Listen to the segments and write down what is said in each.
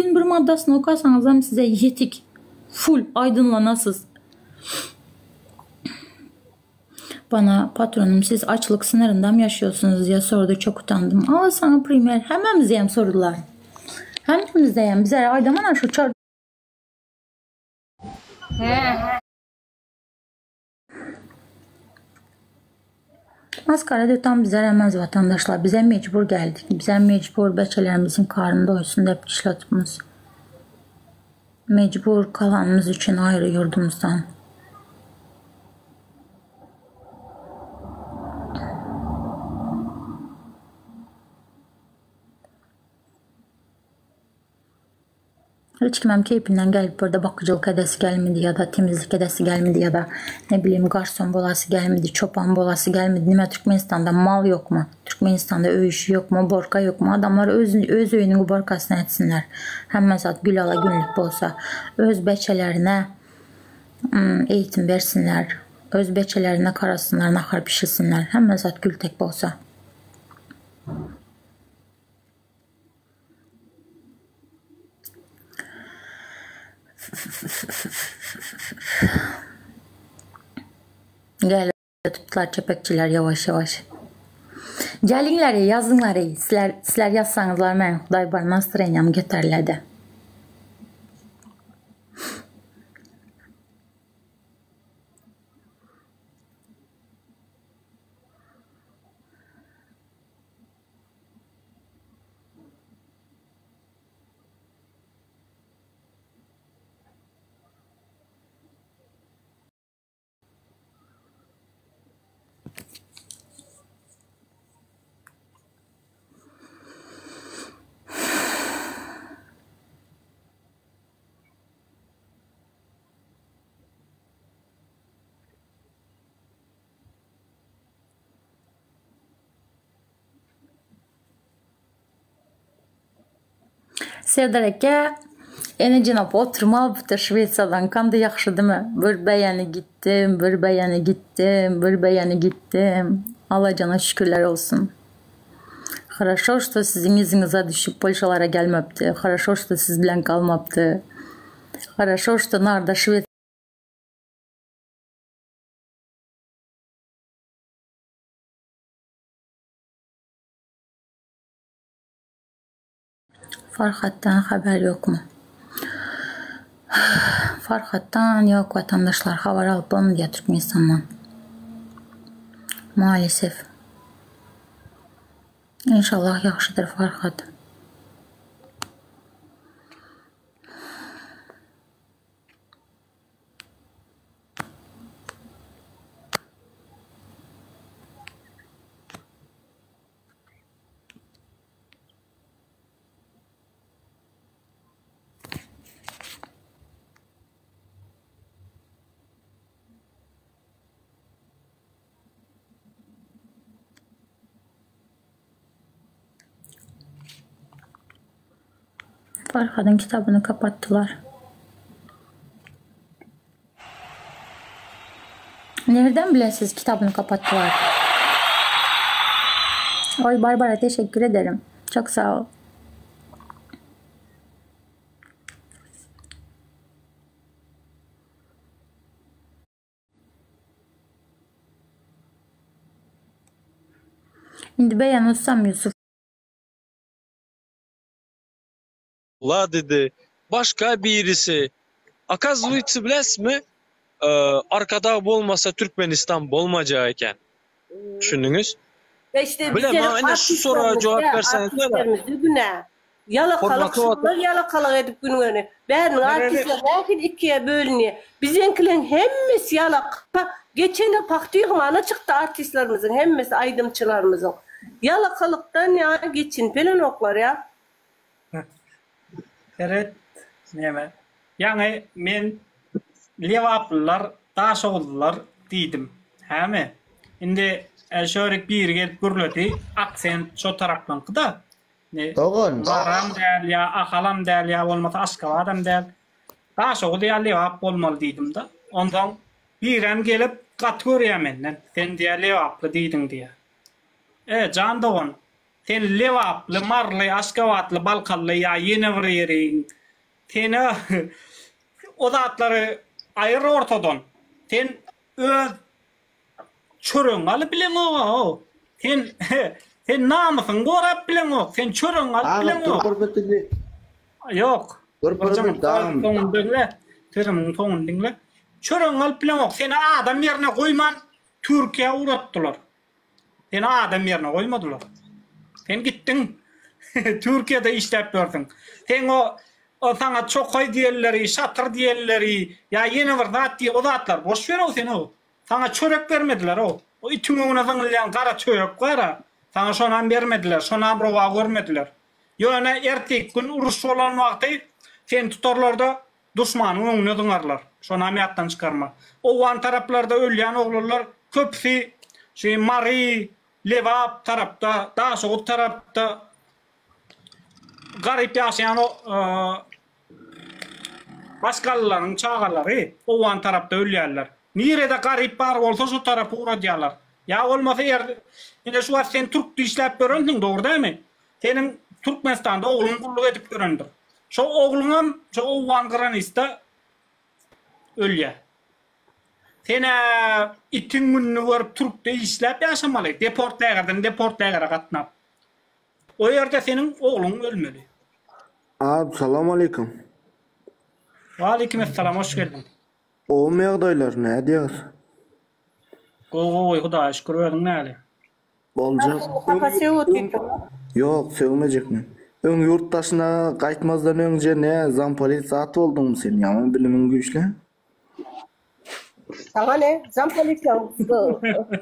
gün bir maddasını okasanız hem size yetik. Full aydınlanasız. Bana patronum siz açlık sınırında mı yaşıyorsunuz diye sordu. Çok utandım. Al sana primer. Hemen bize hem sordular. Hem bize hem bize aydamana şu çar Maskara tam bize veremez vatandaşlar. Bize mecbur geldik. Bize mecbur beçelerimizin karnı doysun deyip işletimiz. Mecbur kalanımız için ayrı yurdumuzdan. Heç kiməm keyfindən gəlib burada bakıcılık edəsi gəlmidi ya da temizlik edəsi gəlmidi ya da ne bileyim garson bolası gəlmidi, çoban bolası gəlmidi. Nimə Türkmenistan'da mal yok mu? Türkmenistan'da öyüşü yok mu? Borka yok mu? Adamlar öz, öz öyünün uborkasını etsinlər. Həmmə zat gül ala günlük bolsa öz bəçələrinə hmm, eğitim versinlər. Öz bəçələrinə qarasınlar, naxar bişirsinlər. Həmmə zat gül tək bolsa. Gel tuttular çepekçiler yavaş yavaş. Gelinler yazınlar ey. Sizler, sizler yazsanızlar ben Xuday bar настроением götürülədi. Serdar aka, ene cenap oturmalıptır Şvesiyadan. Kandı yaxşı değil mi? Bir bəyəni gittim, bir bəyəni gittim, bir bəyəni gittim. Allah cana şükürler olsun. Хорошо, что sizin izinize düşüp Polşalara gelmepti. Хорошо, что siz bilen kalmaptı. Хорошо, что narda Şvesiya Farhat'tan haber yok mu? Farhat'tan yok vatandaşlar. Haber alıp onu diye Türkmenistan'dan. Maalesef. İnşallah yaxşıdır Farhat. Farhad'ın kitabını kapattılar. Nereden bilesiz kitabını kapattılar? Oy Barbara teşekkür ederim. Çok sağ ol. Indi beyan utsam Yusuf La dedi. Başka birisi. Оказывается, bilesmi? Arkadag bolmasa Türkmenistan bolmajagy eken. Düşündüňiz? Ya işte Bilem bir ha, kere ine şu soraga jogap berseňiz näme? Artistlerimiz günä. Yalakalyk Hormatly şunlar yalakalyk edip günüň öne. Bäriniň artistler nähili ikiye bölünýär. Biziňkileriň hemmesi ýalaka. Geçen ýyl pagta ýygmana çykdy artistlerimiziň hemmesi, aýdymçylarymyzyň. Ýalakalykdan ýa geçinip bilenoklar ýa. Seret neme. Ýaňy men Lebaplylar, Daşoguzlylar diýdim. Hämi? Indi şörik biri gelip gürledi. Aksent şo taraplaňky-da. Ne Dogan. Maram däl ýa Ahalam däl ýa bolmasa Aşgabadam däl. Daşoguz ýa Lebap bolmaly diýdim-de. Onsoň birem gelip gaty görýär menden. Sen diýär Lebaply diýdiň diýär. E, jan dogan, Sen Lebaply, Maryly, Aşgabatly, Balkanly ýa ýene bir ýeriň. Sen-ä o zatlary aýyr ortadan. Sen öz çöregiňi alyp bileňok-a. Sen sen namysyňy gorap bileňok. Sen çöregiňi alyp Agam dur bileňok. bir bir diňle. Ýok. Dur bir bir dagam. Soňuny diňle. Sözümiň soňuny diňle. Çöregiňi alyp bileňok. Seni adam ýerine goýman Türkiýä ugratdylar. Seni adam ýerine goýmadylar. Sen gitdiň. Türkiýede işläp ýörsüň. Seň o o saňa çokaý diýenleri, şatyr diýenleri ýa ýene bir zat diýen o zatlary boş ber-ow sen-ow. Saňa çörek bermediler-ow. O itiň öňüne zyňylýan gara çörek bar-a, saňa şonam bermediler, şonam rowa görmediler. Ýöne erteki gün uruş bolan wagty seni tutarlar-da, Duşmanyň öňüne zyňarlar. Şonam ýatdan çykarma. Owgan taraplarda ölýän oglanlar köpüsi şu Mary, Lebap tarapda, Daşoguz tarapda garyp ýaşaýan başgalylaryň çagalary owgan tarapda ölýärler. Nirede garyp bar bolsa şo tarapa ugradýarlar. Ýa bolmasa ýer ine şu wagt sen türkde işläp ýörensiň dogry dälmi? Seniň Türkmenistanda ogluň gulluk edip ýörendir. Şo ogluňam şo owgan granisda ölýä. Sen-ä itiň gününi görüp türkde işläp ýaşamaly, deport lägerden deport lägere gatnap. O ýerde seniň ogluň ölmeli. Abi salam aleýkum. Waleýkim essalam hoş geldiň. Gowumy ýagdaýlar nädýäňiz? Gowy gowy hudaýa şükür özüň näli? Boljak. Kaka sögüp otyrsyň. Ýok, sögmejek men. Öň ýurt daşyna gaýtmazdan öňje ne zampolit zat bolduňmy sen? Ýaman bilimiň güýçli. Saňa ne? Zampolitleň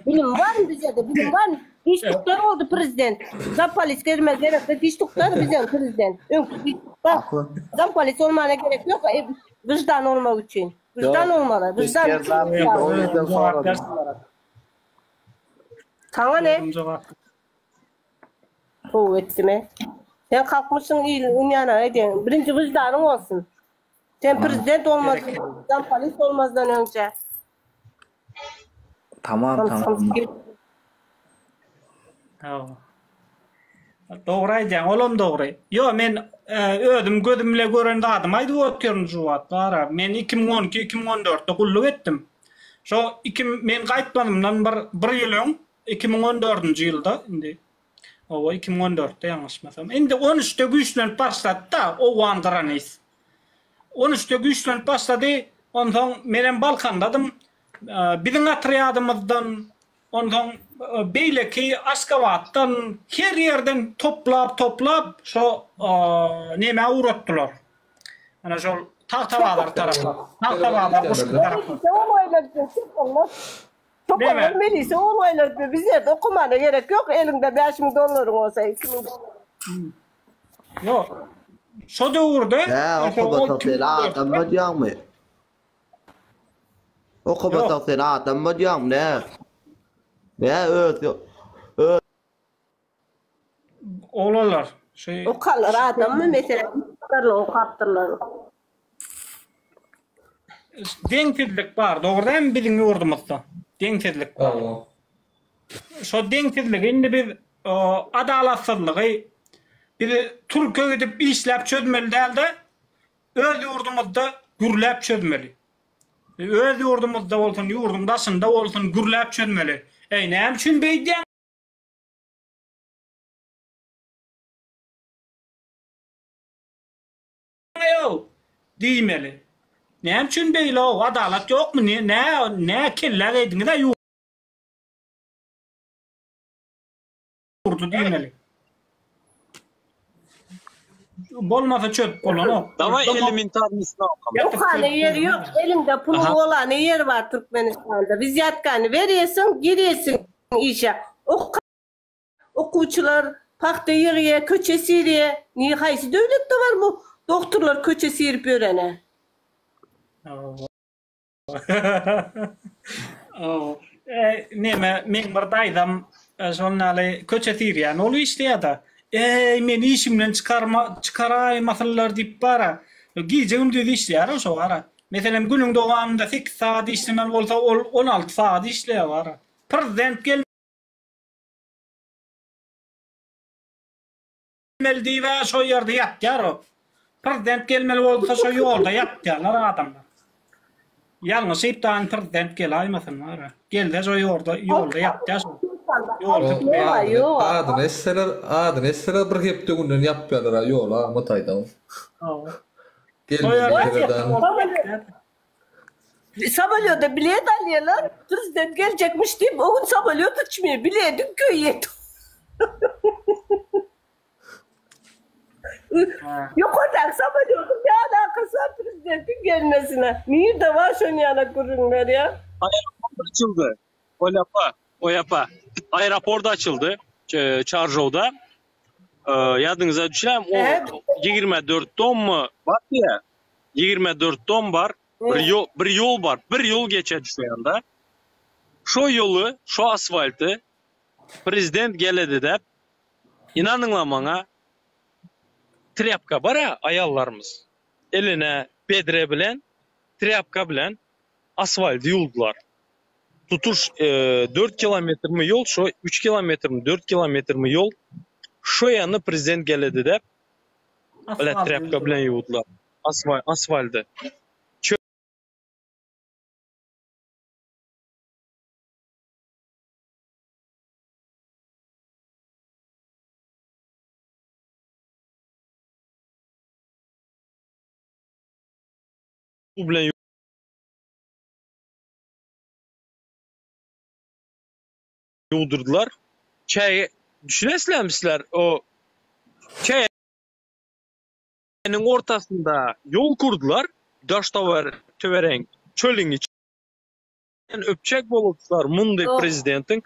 bilimi barmy bizede? Bilim barmy? Hiç tuktar boldy prezident. Zampolit gelme gerek. Hiç tuktar bizeň prezident. Öňki hiç tuktar. Zampolit bolmana gerek ýok. Wyždan olmak üçin. Wyždan olmaly. Wyždan. O ýerden soradym. Saňa ne? Gowy etdimi? Sen kalkmyşyň il ünýana edýäň. Birinji wyždanyň bolsun. Sen prezident olmazdan, zampolis olmazdan öňçe. Tamam, tamam. Hawa. Dogry aýdýaň, olam dogry. Ýo, men özüm gözüm bile gören zadymy aýdyp otyryn şu wagt bara. Men 2012, 2014-de gulluk etdim. Şo iki men gaýtmanymdan bir bir ýyl öň, 2014-nji ýylda indi hawa 2014-de ýalňyşmasam. Indi 13-de güýçlenip başlady-da owgan granis. 13-de güýçlenip başlady. Onsoň menem Balkandadym. Biziň otrýadymyzdan Onsoň beýleki Aşgabatdan her ýerden toplap-toplap şo nämä ugratdylar. Ana şol Tagtabazar tarapa. Tagtabazar Guşgy tarapa. Çopanlar melise oglaýlar biz ýerde okamana gerek ýok eliňde 5000 dollaryň bolsa 2000 dollaryň. Ýok. Şo döwürde Hä, okamasaň sen adam bolýaňmy? Okamasaň sen adam bolýaňmy nä? Nä öz öz Oglanlar şu Okanlar adammy meselem okapdyrlar. Deňsizlik bar dogry dälmi biziň ýurdumyzda? Deňsizlik bar. Şo deňsizligi indi biz adalatsyzlygy biz türke gidip işläp çözmeli dälde Öz ýurdumyzda gürläp çözmeli. Öz ýurdumyzda bolsun, ýurduň daşynda bolsun gürläp çözmeli. Eý, näme üçin beýdýäň? Eý-ow! Diýmeli. Näme üçin beýle-ow? Adalat ýokmy? Nä, nä kellä geýdiňiz-ä Urdy diýmeli. Bolmasa çözüp bolanok. Daway elementarny snalkam. Okany ýeri ýok, eliňde puluň bolany ýeri bar Türkmenistanda. Wizýatkany berýesiň, girýesiň işe. Oka okuwçylar pagta ýygýa, köçe sirýä. Ni haýsy döwletde bar bu dogtorlar köçe sirip ýörene? Neme, meň bir daýzam şol ýaly köçe sirýän ol işleýär-de. Eý, meni işimden çykarma, çykaraýmasynlar diýip bar-a. Gije-gündiz işleýär-ow şo bar-a. Meselem, günüň dowamynda sekiz sagat işlemeli bolsa, ol 16 sagat işleýär bar-a. Prezident gel. Gelmeli diýibä şo ýerde ýatýar o. Prezident gelmeli bolsa şo ýolda ýatýarlar adamlar. Ýalňyşyp dany prezident gelaýmasyn wara. Gelse şo ýorda ýolda ýatýar şo. Ýol tutmaýar. Ýok. Adyny eşitseler, adyny eşitseler bir hepde günden ýapýarlar a ýola Mataýdan. Hawa. Gelmeli diýseler dany. Samolýoda bilet alýarlar, prezident geljekmiş diýip, o gün samolýot uçmaýar, bilediň köýýär. Ýokardaky samolýotyň ne alakasy bar prezidentiň gelmesine? Nirde bar şon ýalak gürrüňler ýa? Aeroport açyldy. Oýapa, oýapa. Aeroport açyldy. Çarjowda. Ýadyňyza düşýärmi? O 24 dommy bar diýä. 24 dom bar. Bir ýol, bir ýol bar. Bir ýol geçer şu ýanda. Şo ýoly, şo asfalty prezident geledi däp, inanyňla maňa, trýapka bar-a aýallarymyz. Eline bedre bilen, trýapka bilen asfalty ýuwdular. Tutuş dört kilometrmi ýol, şo üç kilometrmi, dört kilometrmi ýol, şo ýany prezident geledi däp, bile trýapka bilen ýuwdular. Asfalty. Suw bilen ýuwdurdylar. Çäge düşünesizlermi sizler o çägeniň ortasynda ýol kurdular daş töwereň çölüň içi öpjek bolupdylar mundy prezidentiň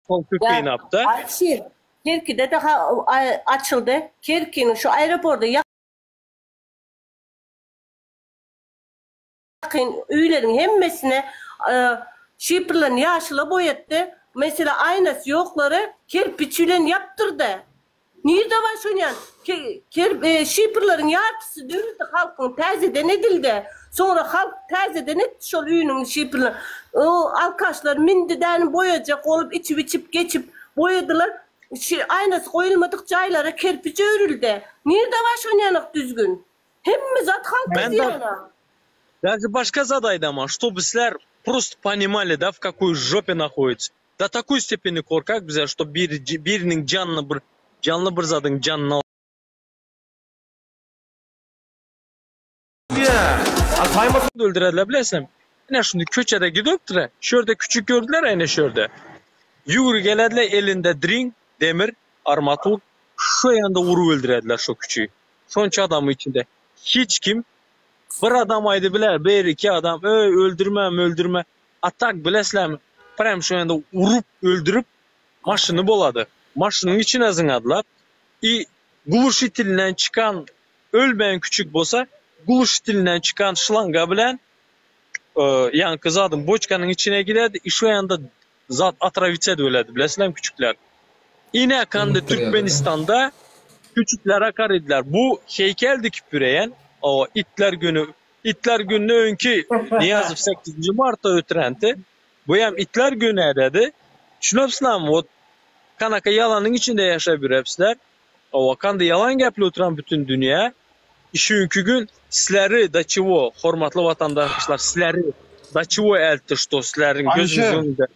halky kynapda. Aýşir, Kerkide-de açyldy. Kerkiniň şu aeroporda ýakyn öýleriň hemmesine şifrlerini ýaşyla boýatdy. Meselem, aýnasy ýoklary kerpiç bilen ýapdyrdy. Nirde bar şonýan şifrleriň ýarpysy döredi halkyň täzeden edildi. Soňra halk täzeden etdi şol öýüniň şifrlerini. O alkaşlar mindi däni boýajak bolup içip-içip geçip boýadylar. Aýnasy goýulmadyk jaýlara kerpiç örüldi. Nirde bar şonýanak düzgün? Hemme zat halka zyýana. Даже başga zat aýdaman, ştoby sizler prosto ponimali da w kakoý žope nahoditесь. Do takoý stepeni korkak bizler, şto bir biriniň janyny bir janly bir zadyň janyny öldürerler bilesiňmi? Ine şuny köçede gidipdir, şu ýerde küçük gördüler ine şu ýerde. Ýüwür gelediler elinde dring, demir, armatur, şu ýanda urup öldürediler şo küçügi. Şonça adamyň içinde hiç kim bir adam aýdy biler, bir iki adam öý öldürme öldürme. A tak bilesizlermi prям şo ýanda urup öldürip maşyny bolady. Maşynyň içine zyňadylar. I gluşitilinden çykan ölmeýän küçük bolsa gluşitilinden çykan şlanga bilen ýaňky zadyň boçkanyň içine girerdi i şo ýanda zat otrawit edip öledi bilesizlermi küçükler. Ine kande Türkmenistanda küçükler akar idiler. Bu heýkel dikip ýüreýän o itler güni itler gününe öňki Nyýazow sekizinji martda ötürenti bu hem itler güni ededi. Düşünepsizlermi wot kanaka ýalanyň içinde ýaşap ýürepsizler. Owa kande ýalan gepli oturan bütün dünýä Şuňki gün sizleri do çego hormatly watandaşlar sizleri do çego eltdi şto sizleriň gözüňiziň Alişer. öňünde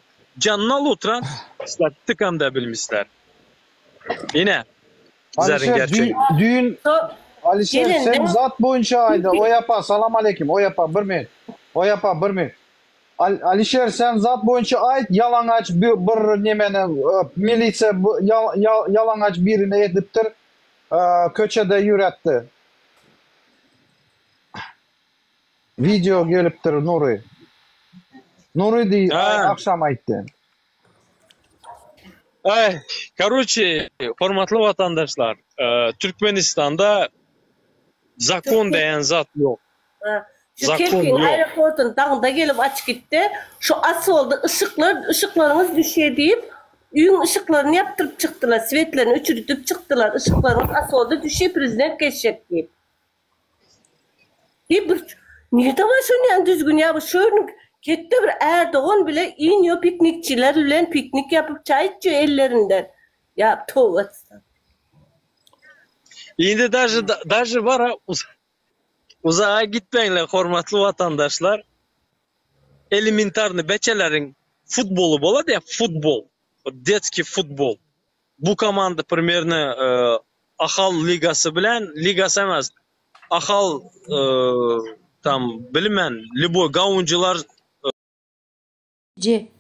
janyny alyp oturan sizler tykam-da bilmisizler. Ine bizleriň Alişer gerçegi. dü düýn Alişer sen Gelende zat boýunça aýda oý apa salam aleýkim oý apa bir minut oý apa bir minut Al Alişer sen zat boýunça aýt ýalaňaç bir nemeni milisiýa ýalaňaç birini edipdir Köçede ýüretdi. Wideo gelipdir Nury. Nury diý agşam aýtdy. Aý, karoçe, hormatly watandaşlar, Türkmenistanda zakon diýen zat ýok. Şu Zakon Kerkiň ýok. aeroportyny daňda gelip açyp gitdi. Şu asfalda yşyklar, yşyklaryňyz düşýär diýip, öýüň yşyklaryny ýapdyryp çykdylar, swetlerini öçürdip çykdylar, yşyklaryňyz asfalda düşýär, prezident geçjek diýip. Diýip bir nirde bar şonýan düzgün ýa bu şörnük ketde bir Erdogan bile inýo piknikçiler bilen piknik ýapyp çaý içýär ellerinden. Ýa toba etsin. Indi daže daže bara uzaga gitmäňler hormatly watandaşlar. Elementarny beçeleriň futboly bolady ya futbol. Detskiý futbol. Bu komanda primerno Ahal ligasy bilen ligasy emas Ahal tam bilmen lýuboý gawunjylar Nji.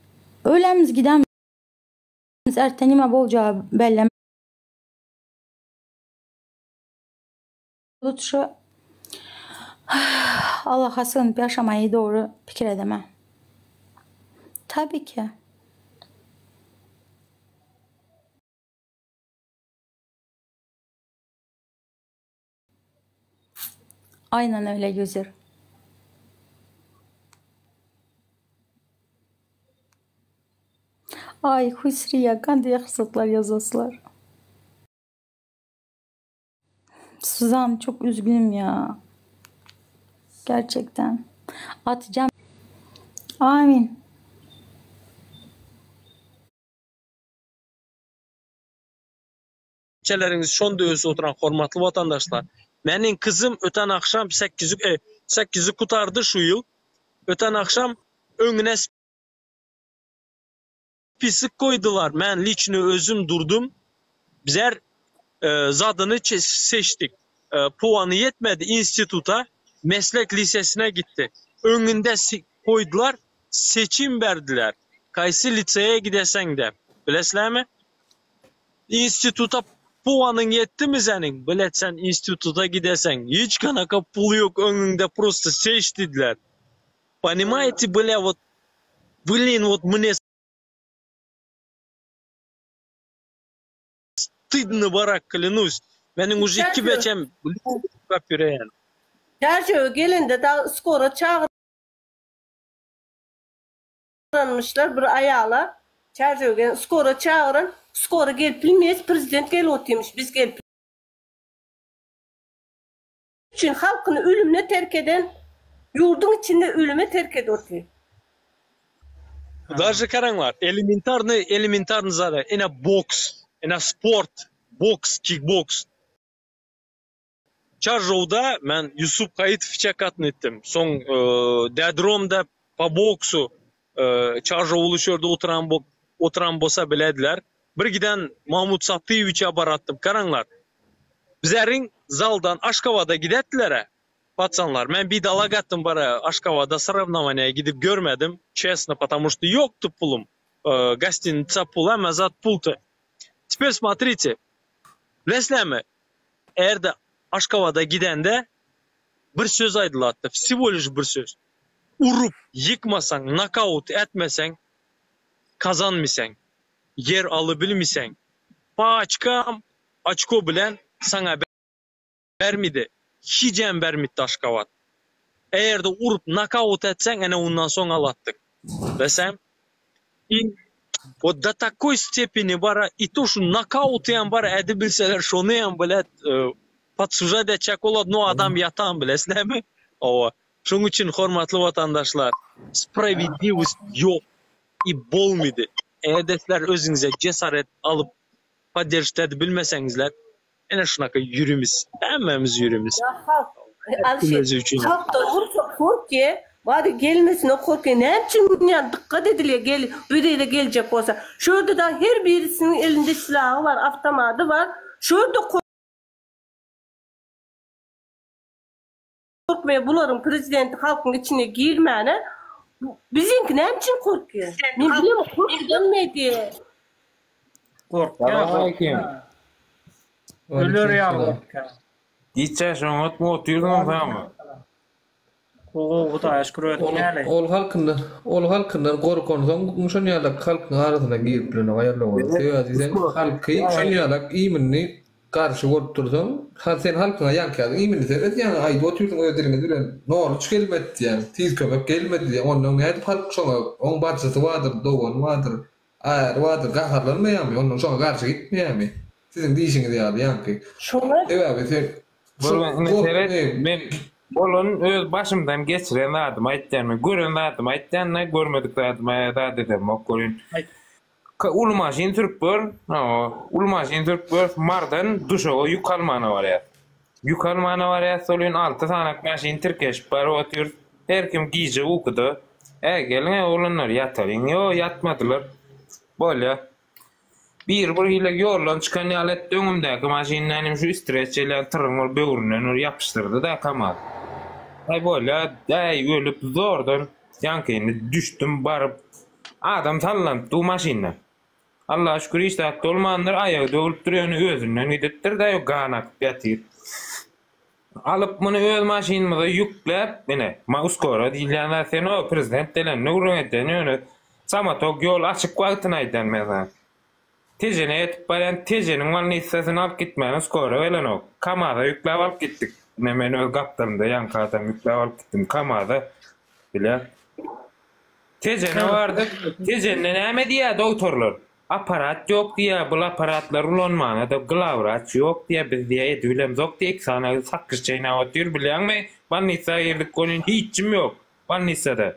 Ölämiz gidämiz erte nime boljagy bellem. Lutşy Allaha sygnyp ýaşamaýy dogry pikir edemä. Tabi ki. Aynen öyle user. Ay Hüsriye kanday ýagşy zatlar ýazaslar. Suzan çok üzgünüm ya. Gerçekten. Atacağım. Amin. Çeleriňiz şonda ösüp oturan hormatly watandaşlar. Meniň kyzym öten agşam sekkizi e, sekkizi gutardy şu ýyl. Öten agşam öňüne spisik goýdular. Men liçno özüm durdum. Bizler e, zadyny seçdik. E, puany ýetmedi instituta, meslek lisesine gitdi. Öňünde goýdular, seçim berdiler. Kaýsy liseýe gideseň de. Bilesizlermi? Instituta puanyň ýetdimi seniň? Bilet sen instituta gideseň. Hiç kanaka pul ýok öňüňde prosto seç diýdiler. Ponimaýte bile wot blin wot mne stydno barak klýanuсь. Meniň uje iki beçem ýöreýän. Çärjewe gelende dagy skora çagyr. Çagyranmyşlar bir aýala Çärjewgen skora çagyran skora gelip bilmeýäs prezident gelip otyrmyş biz gelip üçin halkyny ölümine terk eden ýurduň içinde ölüme terk edip otyr. Daže garaňlar elementarnyý elementarnyý zada ine boks ine sport boks kikboks. Çarjowda men Ýusup Haýytowiçe gatyn etdim. Soň Dädromda po boksu Çarjowly şu ýerde oturan oturan bolsa bilediler. Bir giden Mahmut Satyýewiçe baratdym. Garaňlar. Bizleriň zaldan Aşgabada gidetdiler-ä pacanlar. Men bidala gatdym bara Aşgabada sorewnowaniýa gidip görmedim, çestno, потому что ýokdy pulum. Gostinitsa pul, hemme zat puldy. Teper smotrite. Bilesizlermi? Eger-de Aşgabada gidende bir söz aýdylatdy, vsego liş bir söz. Urup ýykmasaň, nokaut etmeseň, kazanmyseň, ýer alybilmiseň, po oçkam, oçko bilen saňa bermidi, hijem bermitdi Aşgabat. Eger-de urup nokaut etseň, ene ondan soň alatdyk. Bilseň, i вот do takoý stepeni bara i to şu nokautyam bar edibilseler şonyam blet podsужать etjek bolady no adam ýatan bilesizlermi hawa şoň üçin hormatly watandaşlar sprawiedliwost ýok i bolmydy eger-de sizler özüňize jesaret alyp podderjit edip bilmeseňizler ene şunaka ýürimiz hemmämiz ýürimiz Ýa halk Alişer halkdan bolsa korkýa bary gelmesine korkýa näme üçin ýa dykgat edilýä gel bu ýere geljek bolsa şu ýerde dagy her birisiniň elinde silahy bar awtomady bar şu ýerde korkmaýa bularyň prezidenti halkyň içine girmäne biziňki näme üçin korkýa men bilemok korkudanmydy. Gorkýa gorkýa. Öler ýaly gorkýa. Giçä şoňatmy otyrdyň sagmy? Gowy Hudaýa şükür özüň näleý. Ol halkyndan ol halkyndan gorkansoň şon ýalak halkyň arasyna girip bilenok aýarlamaly. Sebäbi sen halky şon ýalak iýmini garşy bolup dursaň hal sen halkyňa ýaňky iýmini seret ýaňy aýdyp otyrsyň öz diliňiz bilen noluç gelmedi diýýäň tiz kömek gelmedi diýýäň ondan nädip halk şoňa oň bajysy bardyr dogany bardyr Äri bardyr gaharlanmaýarmy ondan şoňa garşy gitmeýärmi siziň diýşiňiz ýaly ýaňky Şoňa sebäbi sen Bir ine seret men bolan öz başymdan geçiren zadymy aýtýan men gören zadymy aýtýan da görmedik zadyma zat edemok welin Aýt. Uly maşyn sürüp gör, hawa, uly maşyn sürüp gör, Mardan Duşaga ýük almana barýas. Ýük almana barýas, şol gün alty sanak maşyn tirkeşip baryp otyrys. Her kim gije ukuda. Äý, geliň-ä oglanlar, ýatalyň. Ýok, ýatmadylar. Bolýa. Biri bir hili ýoldan çykan ýaly etdi, öňümdäki maşyndan hem şu istreç gelýän tyryň bir böwründen bir ýapyşdyrdy-da Kamaz. Äý, bolýa, äý, ölüp zordan ýaňkyny düşdüm baryp. Adam sallanyp dur maşynda. Allaha şükür hiç zat bolmandyr, aýagy döwülipdir ýöne özünden gidipdir-de gan akyp ýatyr. Alyp muny öz maşynymyza ýükläp, ine, uskora diýilýän zat sen o prezident gelende gürrüň edýän ýöne samatok ýol açyk wagtyny aýdýan men saňa. Tejene ýetip barýan Tejeniň bolnisasyna alyp gitmäne skora gelenok. Kamaza ýükläp alyp gitdik. Ine men öz gapdalymda ýaňky adam ýükläp alyp gitdim kamaza. Bilýän. Tejene bardyk. Tejende näme diýýär dogtorlar? Aparat ýok diýýär, bul aparatlary ulanmana-da glawwraç ýok diýýär, biz diýýär edibilemzok diýýär, iki sany sakgyç çeýnäp otyr, bilýäňmi? Bolnisa girdik welin hiç kim ýok bolnisada.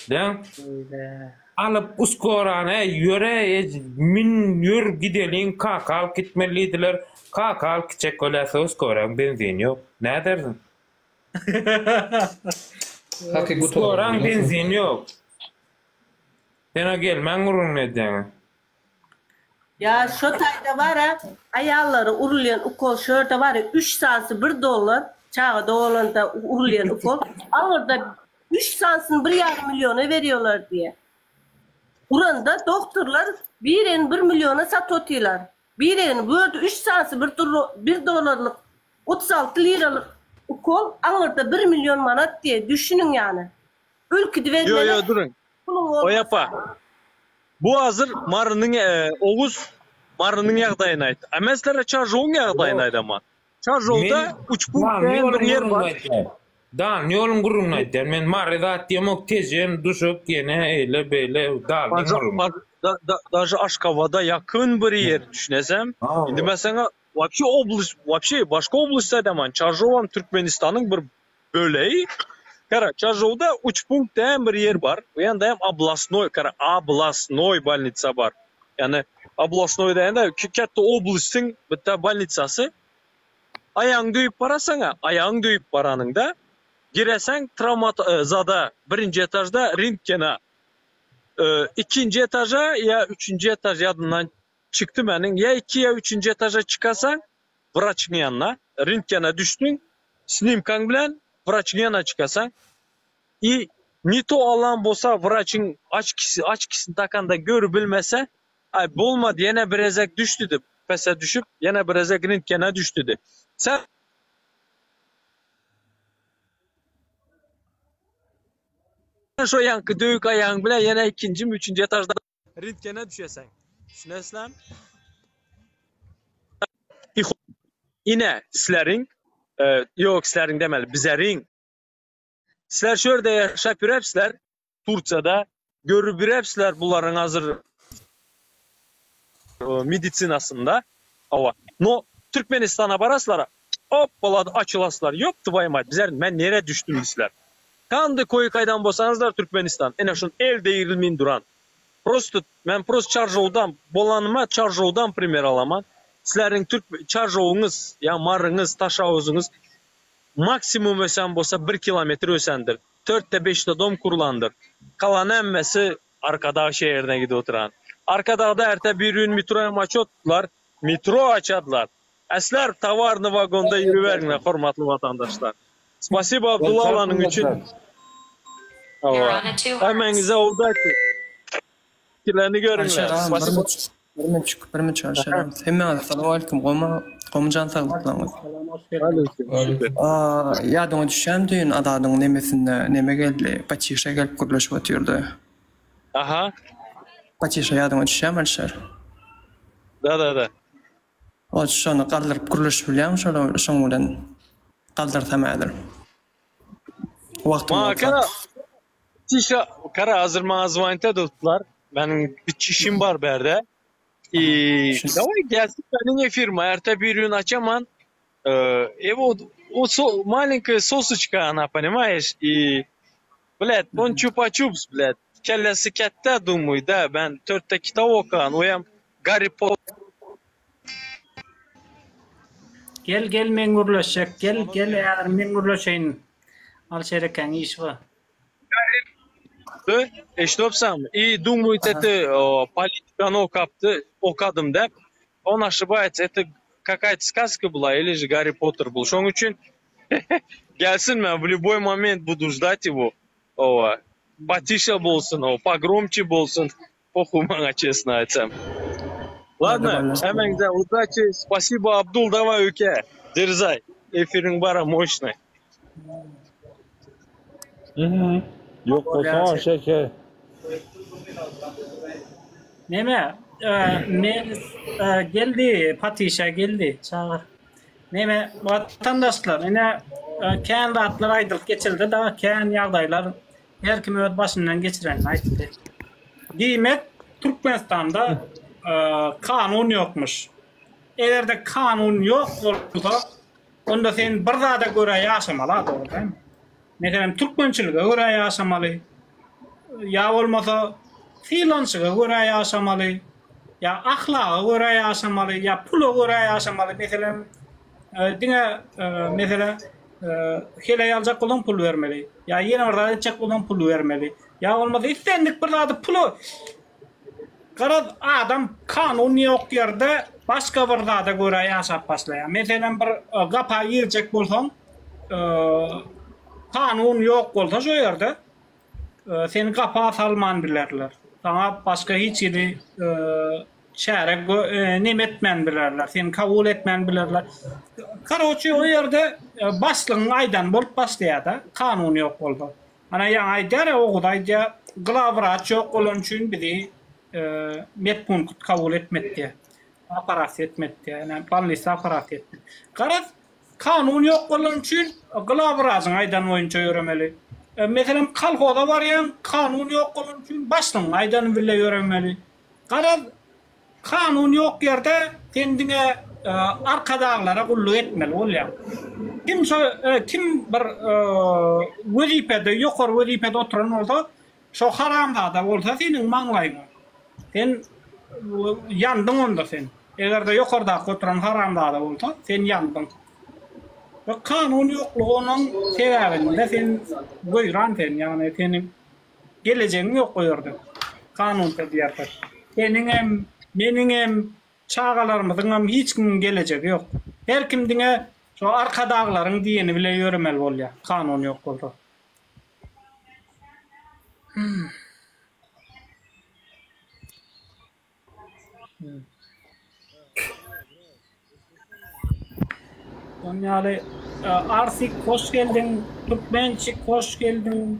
Bilýäň? Alyp uskorany, äý ýöre, min, ýör gideliň, kaka alyp gitmeli diýdiler. Kaka alyp gitjek bolýarsa uskoraň benzini ýok. Nädersiň? Haky Skoraň benzini ýok. Sen-ä gelmäň gürrüňini edýäňä. Ýa şo taýda bara aýallara urulýan ukol şo ýerde bara üç sanysy bir dollar çaga dogulanda urulýan ukol aňyrda üç sanysyny bir ýarym milliona berýolar diýe. Uranda dogtorlar birini bir milliona satyp otylar. Birini bu ýerde üç sanysy bir bir dollarlyk 36 liralyk ukol aňyrda bir million manat diýe düşüniň ýany. Ürküdip Ýo edmeli ýo duruň. puluň Oý bolmasa. apa. Bu hazir Marynyň Oguz Marynyň ýagdaýyny aýtdy. A men sizlere Çarjowyň ýagdaýyny aýdaman. Çarjowda Men uçpunk Dany diýen ýoluň bir ýer gürrüňini bar. aýtýan. Dany ýoluň gürrüňini aýtýan. Men Mary zat diýemok, Tejen, Duşak ýene eýle beýle Dalnyň Daže gürrüňi. daže Aşgabada ýakyn bir ýer düşünesem. Indi men saňa wapşe oblast wapşe başga oblast aýdaman. Çarjowam Türkmenistanyň bir böleği. Kara, Çarjowda üç punkt diýen bir ýer bar. Bu ýanda hem oblastnoý, kara, oblastnoý bolnitsa bar. Ýagny oblastnoý diýende kätde oblastyň bitta bolnitsasy. Aýagyňy döwüp barasaň-a, aýagyňy döwüp baranyňda gireseň trawmat zada birinji etažda rentgena. Ikinji etaža ýa üçünji etaž ýadymdan çykdy meniň. Ýa iki ýa üçünji etaža çykasaň wraçyň ýanyna, rentgena düşdüň, snimkaň bilen wraçyň ýanyna çykasaň i ne to alan bolsa wraçyň açkisi açkisini takanda görüp bilmese, aý bolmady ýene bir gezek düş diýdi, pese düşüp ýene bir gezek rentgena düş diýdi. Sen şo ýaňky döwük aýagyň bilen ýene ikinjimi üçünji etažda Rentgene düşeseň. Düşünesizlermi? Ine, sizleriň, ýok, sizleriň demeli, bizeriň. Sizler şu ýerde ýaşap ýörepsizler, Turkiýada, görüp ýörepsizler bularyň hazir medisinasynda. Hawa. No, Türkmenistana barasizler, hopbala açylasizler. Ýop twoýu mat, bizler men nirä düşdüm diýsizler. Kandy koýy kaýdan bolsaňyzlar Türkmenistan, ine şun el degrilmin duran. Prosto men prosto Çarjowdan bolanyma Çarjowdan primer alaman. Sizleriň türk Çarjowyňyz ýa Maryňyz, Taşauzyňyz maksimum ösen bolsa bir kilometr ösendir. Törtde beşde dom kurulandyr. Kalan hemmesi Arkadag şäherine gidip oturan. Arkadagda erte bir gün metro hem açotdylar. Metro açadylar. Äsler towarny wagonda ýürüberiňler hormatly watandaşlar. Spasibo Abdulla alanyň üçin. Hawa. Hemmäňize udачи. Pikirlerini görüňler. Spasibo. Bir minutçik, bir minutçik Alişer agam. Hemmäňize salowmaleýkim. Gowmy, gowmy jan saglyklaryňyz? Ýadyňa düşýärmi düýn Azadyň nemesinde neme geldi? Patişa gelip gürleşip otyrdy. Aha. Patişa ýadyňa düşýärmi Alişer? Da da da. Ol şony galdyryp gürleşip bilýäňmi şol şoň bilen galdyrsam häzir. Wagtym Maňa bolsa. kara Tişa kara hazir maňa zwanit edipdiler. Meniň bir işim bar bärde. I daway gelsin meniň efirime erte bir gün açaman. E вот o so, маленькая сосочка она, понимаешь? И блядь, он чупа-чупс, блядь. Kellesi ketde dumyý da ben törtde kitap okan oýam Garry Potter. Gel gel men gürleşjek gel gel häzir men gürleşeýin Alşer ekäň işi bar. Dy eşidopsaňmy i dumyýt eti politikany okapdy okadym däp on oşibaýtsa eti kakaya-to skazka byla ili že Garry Potter byl şoň üçin gelsin men w lýuboý moment budu ždat ego owa Patişe bolsun o pogromçi bolsun pohuý maňa çesno aýtsam. Ladno hemmäňize udaçi spasibo Abdul daway öke derzay efiriň bara moşnyý. Ýok bolsa şeker. Neme men geldi Patişa geldi çagyr. Neme watandaşlar ine kän zatlar aýdylyp geçildi da kän ýagdaýlar Her kim öz başyndan geçirenini aýtdy. Diýmek, Türkmenistanda kanun ýokmuş. Eger-de kanun ýok bolsa, onda sen bir zada görä ýaşamaly-a, dogry dälmi? Meselem, türkmençilige görä ýaşamaly, ýa bolmasa sylanyşyga görä ýaşamaly, ýa ahlaga görä ýaşamaly, ýa pula görä ýaşamaly. Meselem, diňe mesele Heleý aljak bolsaň pul bermeli. Ýa ýene bir zat etjek bolsaň pul bermeli. Ýa bolmasa islendik bir zady pula Garaz adam kanun ýok ýerde başga bir zada görä ýaşap başlaýar. Meselem bir gapa girjek bolsaň kanun ýok bolsa şo ýerde seni gapa salman bilerler. Saňa başga hiç hili çäre neme etmän bilerler, seni kabul etmän bilerler. Karoçi o ýerde başlygyň aýdany bolup başlaýar-da, kanun ýok bolsa. Ana ýaňy aýdýar-a Oguz aýdýar, glawwraç ýok bolany üçin bizi medpunkt kabul etmedi diýýär. Operasiýa etmedi diýýär. Ýa bolnisa operasiýa etmedi. Garaz, Kanun ýok bolany üçin glawwraçyň aýdany boýunça ýöremeli. Meselem, kolhoza barýaň, kanun ýok bolany üçin başlygyň aýdany bile ýöremeli. Garaz, kanun ýok ýerde sen diňe arkadaglara gulluk etmeli bolýaň. Kim şo kim bir wezipede, ýokary wezipede oturan bolsa, şo haramzada bolsa seniň maňlaýyňa. Sen ýandyň onda sen. Eger-de ýokardaky oturan haramzada bolsa, sen ýandyň. We kanun ýoklugy onuň sebäbinde sen weýran sen, ýagny seniň Gelejegiň ýok o ýerde. Kanunsyz ýerde. Seniňem, meniňem, çagalarymyzyňam hiç kimiň gelejegi ýok. Her kim diňe şo arkadaglaryň diýeni bile ýöremeli bolýar, kanun ýok bolsa. Şonuň ýaly Arsik hoş geldiň, Türkmençik hoş geldiň.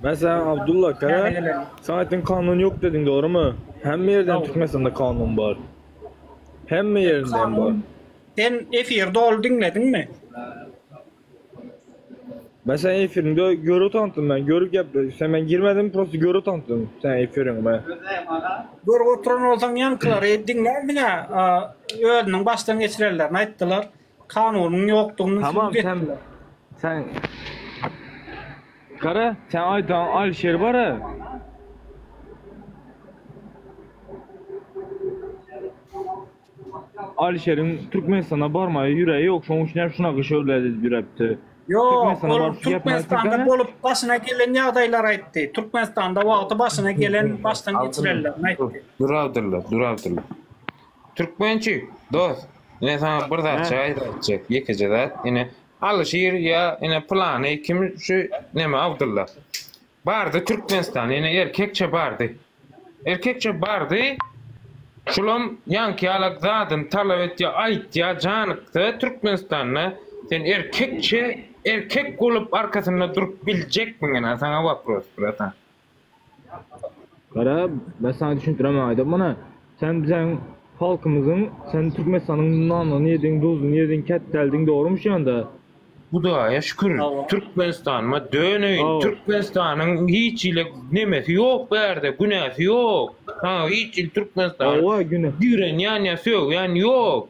Meselem Abdulla kara, sen aýtdyň kanun ýok dediň dogrymy? Hemme ýerden Türkmenistanda kanun bar. Hemme ýerinden bar. Sen efiri doly diňlediňmi? Ben sen efirinde görüp tanıttım ben. Görüp gep. Sen ben girmedim prosto görüp tanıttım sen efiriňi ben. Görüp oturan bolsaň ýaňkylary diňlärdiň-ä, özüniň başdan geçirenlerini aýtdylar. Kanunyň ýokdugyny Tamam subut sen etdiler. sen Gara sen aýdan Alişer bar-a. Alişeriň Türkmenistana barmaga ýüregi ýok, şonuň üçin hem şuna gyş öwlad edip ýürepdi. Ýok, Türkmenistana ol baryp şu gepini Türkmenistanda aýtsa bolup başyna gelen ýagdaýlary aýtdy. Türkmenistanda wagty başyna gelen, başdan geçirenlerini aýtdy. Dur Abdylla, dur Abdylla. Türkmençi, dost, ine saňa bir zatça aýdaýjak, ýekeje zat, ine Alyşir ýa ine pylany kim şu neme Abdylla. Bardy Türkmenistan ine erkekçe bardy. Erkekçe bardy. Şulam ýaňky ýalak zadyny talap etýä aýtýa janyksa Türkmenistanda sen erkekçe erkek bolup arkasynda durup biljekmiň ine saňa wopros bratan. Gara ben sana düşündiremem aýdam mana sen biziň halkymyzyň sen Türkmenistanyň nanyny ýediň duzuny ýediň kätdeldiň dogrymy şu ýanda. Hudaýa şükür Türkmenistanyma döneýin Türkmenistanyň hiç hili nemesi ýok bärde günäsi ýok saňa hiç hili Türkmenistan Hawa günä ýigrenýän ýa sögýän ýok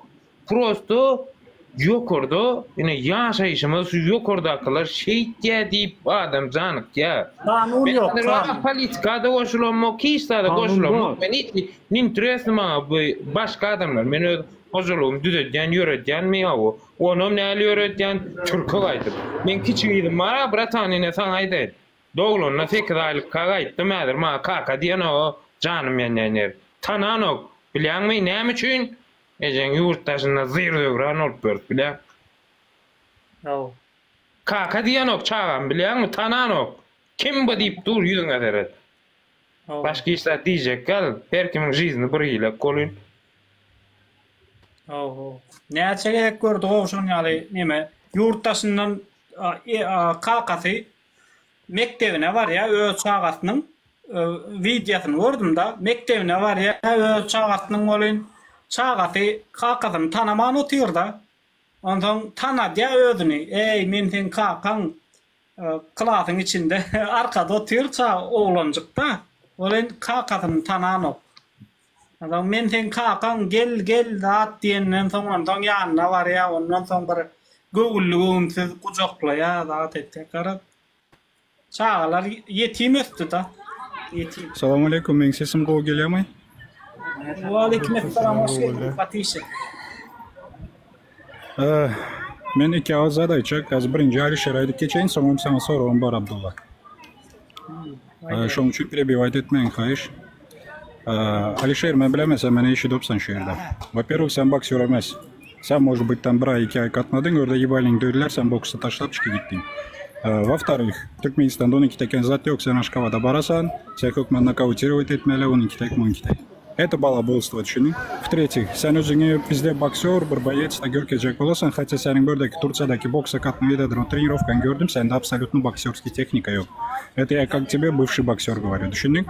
prosto. Ýokarda ine ýaşaýşymyz şu ýokardakylar şeýtýä diýip adam janykýa. Kanun Men ýok, häzir wara kanun. politikada goşulamok, hiç zada Kanun goşulamok. bar. Men hiç interesny maňa bu başga adamlar. Men öz hojalygymy düzedýän, ýöredýänmi ýa o. Onam näli ýöredýän? Türke gaýdyp. Meň kiçi gyzym bar-a bratan ine saňa aýdaýyn. Doglanda sekiz aýlykka gaýtdym häzir maňa kaka diýenok janym ýanýan ýeri. Tananok. Bilýäňmi näme üçin? Ejeň ýurt daşynda zyr-zöwran bolup ýörüp bilýäň. Haw. Kaka diýenok çagam bilýäňmi tananok. Kim bu diýip dur ýüzüňe seret. Haw. Başga hiç zat diýjek däl. Her kimiň žizni bir hilek bolyn. Haw haw. Näçe gezek gördügow şon ýaly neme ýurt daşyndan kakasy Mekdebine barýar öz çagasynyň wideosyny gördüm-da, mekdebine barýar öz çagasynyň welin, çagasy kakasyny tanaman otyr-da. Onsoň tanadýar özüni, Eý, men seň kakaň, klasyň içinde arkada otyr ça oglanjyk-da, welin kakasyny tananok. Onsoň men seň kakaň, gel, gel zat diýenden soň onsoň ýanyna barýar, ondan soň bir göwünli-göwünsiz gujaklaýar, zat etýär. Garaz, çagalar ýetim ösdi-da, ýetim. Salam aleýkum, meň sesim gowy gelýärmi? Waleýkim essalam, hoş geldiň Fatişik. Men iki agyz zat aýtjak. Häzir birinji Alişer aýdyp geçeýin, soňam saňa soragym bar Abdulla. Şoň üçin perebiwat etmäň haýyş. Alişer men bilemen sen meni eşidipsiň şu ýerde. Во-первых, sen boksер emes. Sen может быть там bir aý iki aý gatnadyň, orada ебальник döwdüler, sen boksy taşlap çykyp gitdiň. Во-вторых, Türkmenistanda 12 teken zat ýok, sen Aşgabada barasan, sen hökman nokautirowat etmeli 12 tek, 12 tek. Это балаболство, düşündiň? В-третьих, sen özüňi bizde boksör, bir boýec da görkezjek bolasan, хотя seniň bördeki Tursiýadaky boksa gatnaw ededr o trenirovkaňy gördüm, sende абсолютно боксерский техника ýok. Это я как тебе бывший боксер говорю, düşündiň?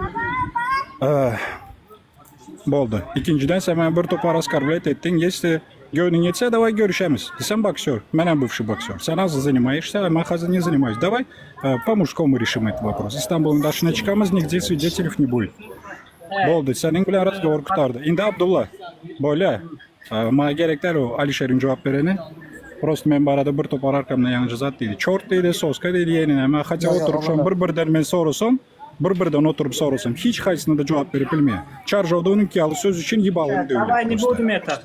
Boldy. Ikinjiden sen maňa bir topar oskорблять etdiň, если göwnüň ýetse давай görüşemiz. Sen boksör, menem бывший боксер. Sen az занимаешься, а men hazir не занимаюсь. Давай по-мужскому решим этот вопрос. Istanbulyň daşyna çykamyz, nigde свидетелей не будет. Boldy, seniň bilen razgowor gutardy. Indi Abdulla, bolýa. Maňa gerek däl o Alişeriň jogap bereni. Prosto men barada bir topar arkamdan ýaňyja zat diýdi. Çort diýdi, soska diýdi, ýene näme. Hatda oturyp şoň bir-birden men sorasam, bir-birden oturyp sorasam, hiç haýsyna-da jogap berip bilmeýär. Çarjowda onuňky ýaly söz üçin ýebalyny döwýär Daway ne prosto. budem eta.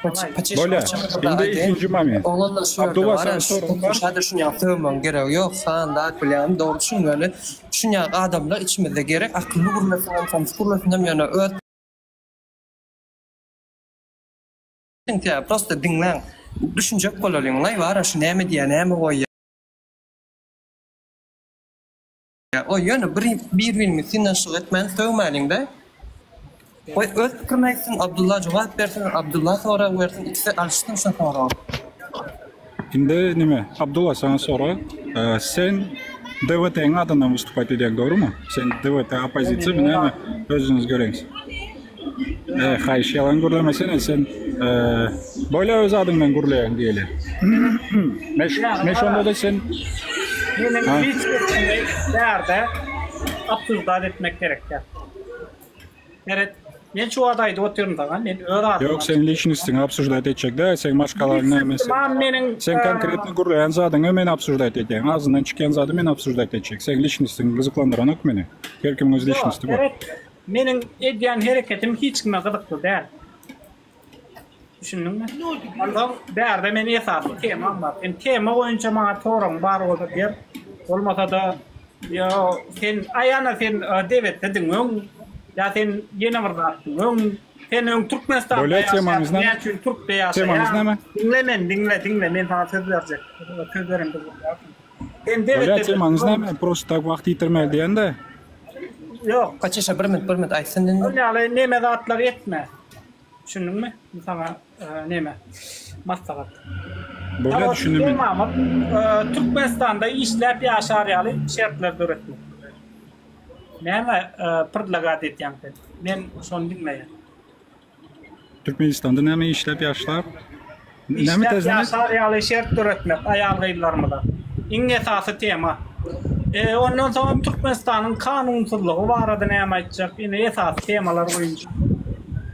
Bolýa. Indi ikinji moment. Oglanlar şu ýerde Abdulla bar saňa şu soragym bar. şada şuny ýaly sögmegiň geregi ýok san zat bilýän dogry düşünmeli şuny ýaly adamlar içimizde gerek akylly gürlesin hem gürlesin hem ýöne öz prosta diňläň düşünjek bolalyň laý bara şu näme diýýär näme goýýar Oý ýöne bir bir-birimizi synanyşyk etmän sögmäliňdä. Goý öz pikirini aýtsyn, Abdulla jogap bersin, Abdulla sorag bersin, ikisi alyşsyn şo soragy. Indi nime, Abdulla saňa sorag, sen DWT-iň adyndan wystupать edýäň dogrymy? Sen DWT oppozisiýamy näme özüňiz göreňiz. Eý haýyş ýalan gürlemesene sen bolýa öz adyňdan gürleýäň diýeli. Men şonda-da sen Meniň liçnostimi bärde obsuzdat etmek gerek däl. Seret, men şu wagt aýdyp otyryn saňa, men öz adymdan. Ýok, seň liçnostiňi obsuzdat etjek däl, seň maşgalaň näme sen. Meniň Sen konkretno gürleýän zadyňy men obsuzdat edýän, agzyndan çykýan zady men obsuzdat etjek. Seň liçnostiň gyzyklandyranok meni. Her kimiň öz liçnosti bar. Seret, Meniň edýän hereketim hiç kime gyzykly däl. Düşündiňmi? Onsoň bärde meniň esasy temam bar. Sen tema boýunça maňa soragyň bar bolsa ber. Bolmasa-da ýa sen aýana sen debetdediň öň ýa sen ýene bir zatdyň öň. Sen öň Türkmenistanda Bolýa temaňyz ýaşaýarsyň, näme? näme üçin türkde Temaňyz ýaşaýaň? näme? Diňle meni, diňle, diňle, men saňa söz berjek. Söz beremde bolýarsyň. Sen Bolýa debetdediň temaňyz öň. näme? Prosta tak wagt ýitirmeli diýende. Ýok. Patyşa bir minut bir minut aýtsyn indi. Ol ýaly neme zatlary etme. Düşündiňmi? Bu saňa neme maslahat. Bolýa düşündim men. Temamyz Türkmenistanda işläp ýaşar ýaly şertler döretmek. Näme predlagat etýäň sen? Men şony bilmeýän. Türkmenistanda näme işläp ýaşlap? Näme Işläp täzeden aýt? ýaşar ýaly şert döretmek aýal-gyzlarymyza. Iň esasy tema. E, ondan soňam Türkmenistanyň kanunsyzlygy barada näme aýtjak? Ine esasy temalar boýunça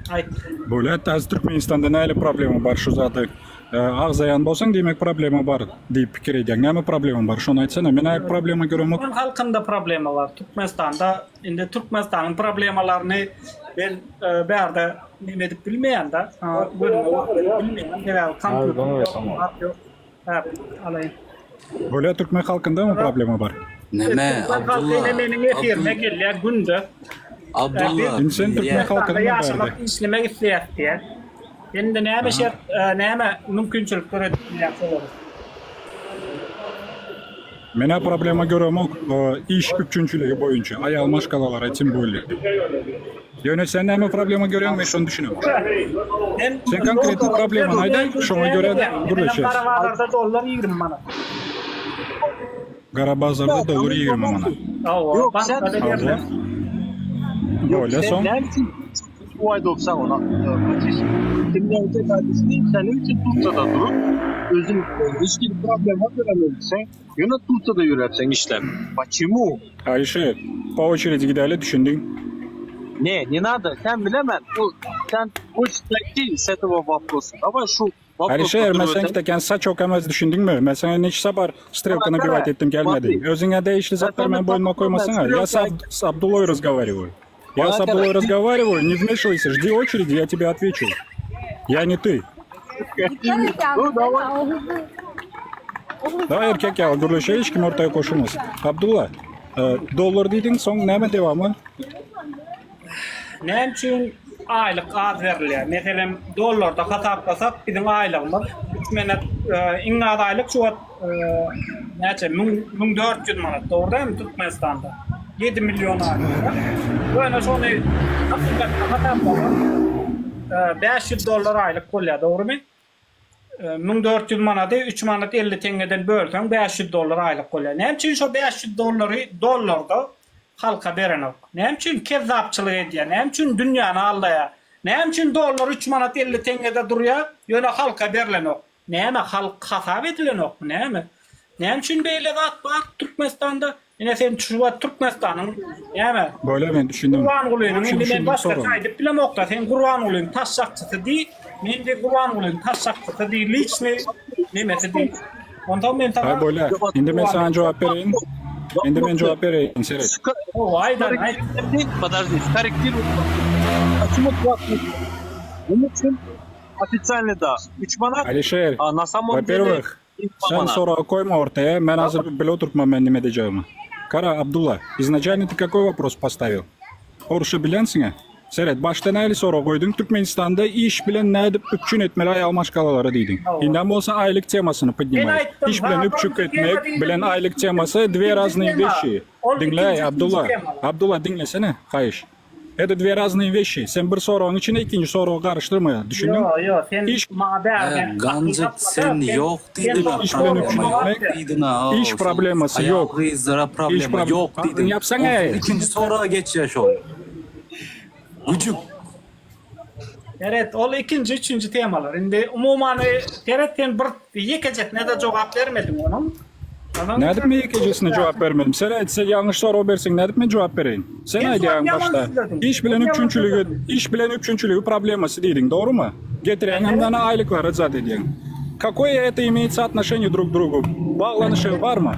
aýt. Bolýa täze Türkmenistanda nähili problema bar şu zady? Agzaýan bolsaň diýmek problema bar diýip pikir edýäň. Näme problema bar? Şony aýtsana. Men-ä problema göremok. Türkmen halkynda problema bar. Türkmenistanda indi Türkmenistanyň problemalaryny men bärde neme edip bilmeýän-de. Gözüme görkezip bilmeýän. Sebäbi kompýuter ýok, zat ýok. Hä, alaýyn. Bolýa türkmen halkyndamy problema bar? Neme Türkmen halky Abdulla ine meniň efirime gelýär günde. Abdulla Indi sen türkmen Türkmenistanda halkynymy ýaşamak, bärde? işlemek isleýäs diýýär. Indi näme şert, näme mümkinçilik döredip bilýäň şolara? Menä problema göremok iş üpjünçiligi boýunça, aýal maşgalalara tim bolýa. Ýöne sen näme problema görýäň men şony düşünemok. Sen konkretno problemany aýdaý, şoňa görä gürleşeris. Gara bazarda dollar 20 manat. Gara bazarda dollar 20 manat. Hawa, bankda berler. Bolýa soň. Uaýdopsaň ona Kimden kardeşini seniň üçin Turkiýada durup özüň hiç hili problema döremezsen ýöne Turkiýada ýörärsiň işläp. Почему? Alişer, po oçeredi gidäli düşündiň. Ne, ne nado, sen bilemen, ol sen хочешь дойти с этого вопроса. Давай şu Alişer, men sen gideken saç okamaz düşündiňmi? Men sana neçe sapar strelka nabивать etdim gelmedi. Özüňe degişli zatlar men boýnuma koýmasaňa. Я с Абдуллой разговариваю. Я с Абдуллой разговариваю, не вмешивайся, жди очереди, я тебе отвечу. Я не ты. Ну, давай. Давай erkek ýaly gürleşeýin, hiç kim ortaýa goşulmasyn. Abdulla, dollar diýdiň, soň näme dewamy? Näme üçin aýlyk az berilýär? Meselem, dollarda hasaplasak, biziň aýlygymyz 3 manat, iň az aýlyk şu wagt näçe? 1400 manat, dogry dälmi Türkmenistanda? 7 million aýlyk. Ýöne şony hakykatda hasaplasak, 500 dollar aýlyk bolýar, dogrymy? 1400 manady 3 manat 50 teňňeden bölseň 500 dollar aýlyk bolýar. Näme üçin şo 500 dollary dollarda halka berenok? Näme üçin kezzapçylyk edýär? Näme üçin dünýäni aldaýar? Näme üçin dollar 3 manat 50 teňňede durýar, ýöne halka berlenok? Näme halk hasap edilenokmy näme? Näme üçin beýle zat bar Türkmenistanda? Ine sen şu wagt Türkmenistanyň näme? Bolýa men düşündim. Gurbangulynyň indi men başgaça aýdyp bilemokda sen Gurbangulynyň taşşakçysy diý, men diý Gurbangulynyň taşşakçysy diý liçny nemesi diý. Onsoň men saňa Haý bolýa. Indi men saňa jogap bereýin. Indi men jogap bereýin seret. Hawa aýdan aýt. Podожди, скорректируй. Почему Munuň üçin ofitsialnyý da 3 manat, Alişer, a na samom dele во-первых, sen sorag koýma ortaya, men hazir bile oturtma men nime diýjegimi. Kara, Abdulla, изначально ты какой вопрос поставил? Orusça bilensiň-ä? Seret, başda nähili sorag goýduň? Türkmenistanda iş bilen nädip üpjün etmeli aýal maşgalalary diýdiň. Indem bolsa aýlyk temasyny Men podnimaýyş. aýtdym, Iş bilen ha, üpjük birinji tema etmek diýdim, bilen aýlyk temasy dwe ikinji raznyý tema. weşi. Ol Diňläý, ikinji, Abdulla. ikinji tema. Abdulla diňlesene, haýyş. Это dve raznyý weşi. Sen bir soragyň içine ikinji soragy garyşdyrma, düşündiň? Ýo, ýo, sen Iş maňa bärden Ganjyk sen ýok diýdiň Iş bilen üpjün problema etmek ýok diýdiň ha iş problemasy ýok. Aýal gyzlara Iş problema prob ýok Agzyňy diýdiň. ýapsaň eý. Ikinji soraga geçýär şol. Güjük. Seret, ol ikinji, üçünji temalar. Indi umuman seret sen bir ýekejesine-de jogap bermediň onuň. Onuň Nädip men ýekejesine jogap bermedim? Sen aýt, sen ýalňyş sorag berseň nädip men jogap bereýin? Sen Sen aýdýaň ýalan başda. sözlediň. Iş bilen Sen ýalan üpjünçiligi, sözlediň. iş bilen üpjünçiligi problemasy diýdiň, dogrymy? Getirýäň hem dana aýlyklary zat edýäň. Kakoýe это имеется отношение друг к другу? Baglanyşygy barmy?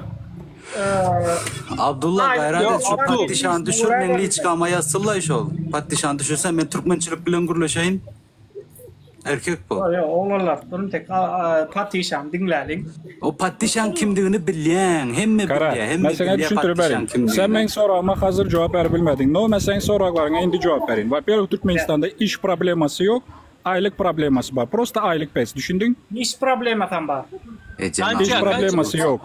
Abdulla gaýrat et şu Aýlyk patyşany düşür meň liçkama ýazsynlaý şol. Patyşany düşürsen men türkmençilik bilen gürleşeýin. Erkek bu. Ýok, ýok, oglanlar, duruň tek patyşany diňläliň. O patyşaň kimdigini bilýäň, hemme Gara, bilýär, hemme men saňa bilýär düşündirip patyşaň berin. Sen kimdigini. meň soragyma hazir jogap berip bilmediň. No, men seň soraglaryňa indi jogap berin. Во-первых, Türkmenistanda iş problemasy ýok, aýlyk problemasy bar. Prosta aýlyk pes, düşündiň? Iş problemasam bar. Iş problemasy ýok.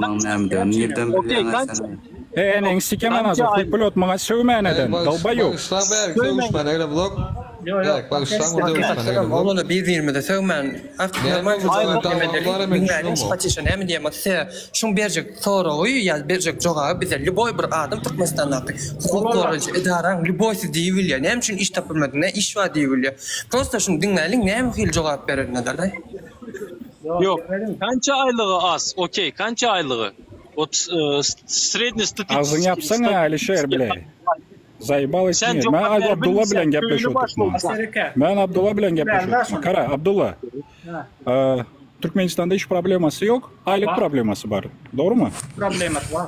Nirden bilýäň sen? E, eneň sikemen hazir, huý plot maňa sögme eneden, dolbaýop. Bagyşlaň bärik sögüşmäne gele blok. Ýok, ýok. Bärik bagyşlaň burada öwüşmäne gele blok. Oglanlar bir-birimize sögmän, artyk normal Patyşa näme diýýär, size şuň berjek soragy ýa berjek jogaby bize lýuboý bir adam Türkmenistandaky hukuk goraýjy edaraň lýuboýsy diýip bilýär. Näme üçin iş tapylmady, ne iş bar diýip bilýär. Prosta şuny diňläliň näme hili jogap berenine dalaý. Ýok, kança aýlygy az, okey, kança aýlygy? Ot srednýi Agzyňy ýapsaň Alişer bile. Zaýbal Sen etmeýär. Men jogap berip Abdulla bilen bilmeseň, gepleşip köýli baş oturtma. bolsaň. Men Abdulla bilen gepleşip oturtma. Kara, Abdulla. Türkmenistanda iş problemasy ýok, aýlyk problemasy bar. Dogrumy? Problemasy bar.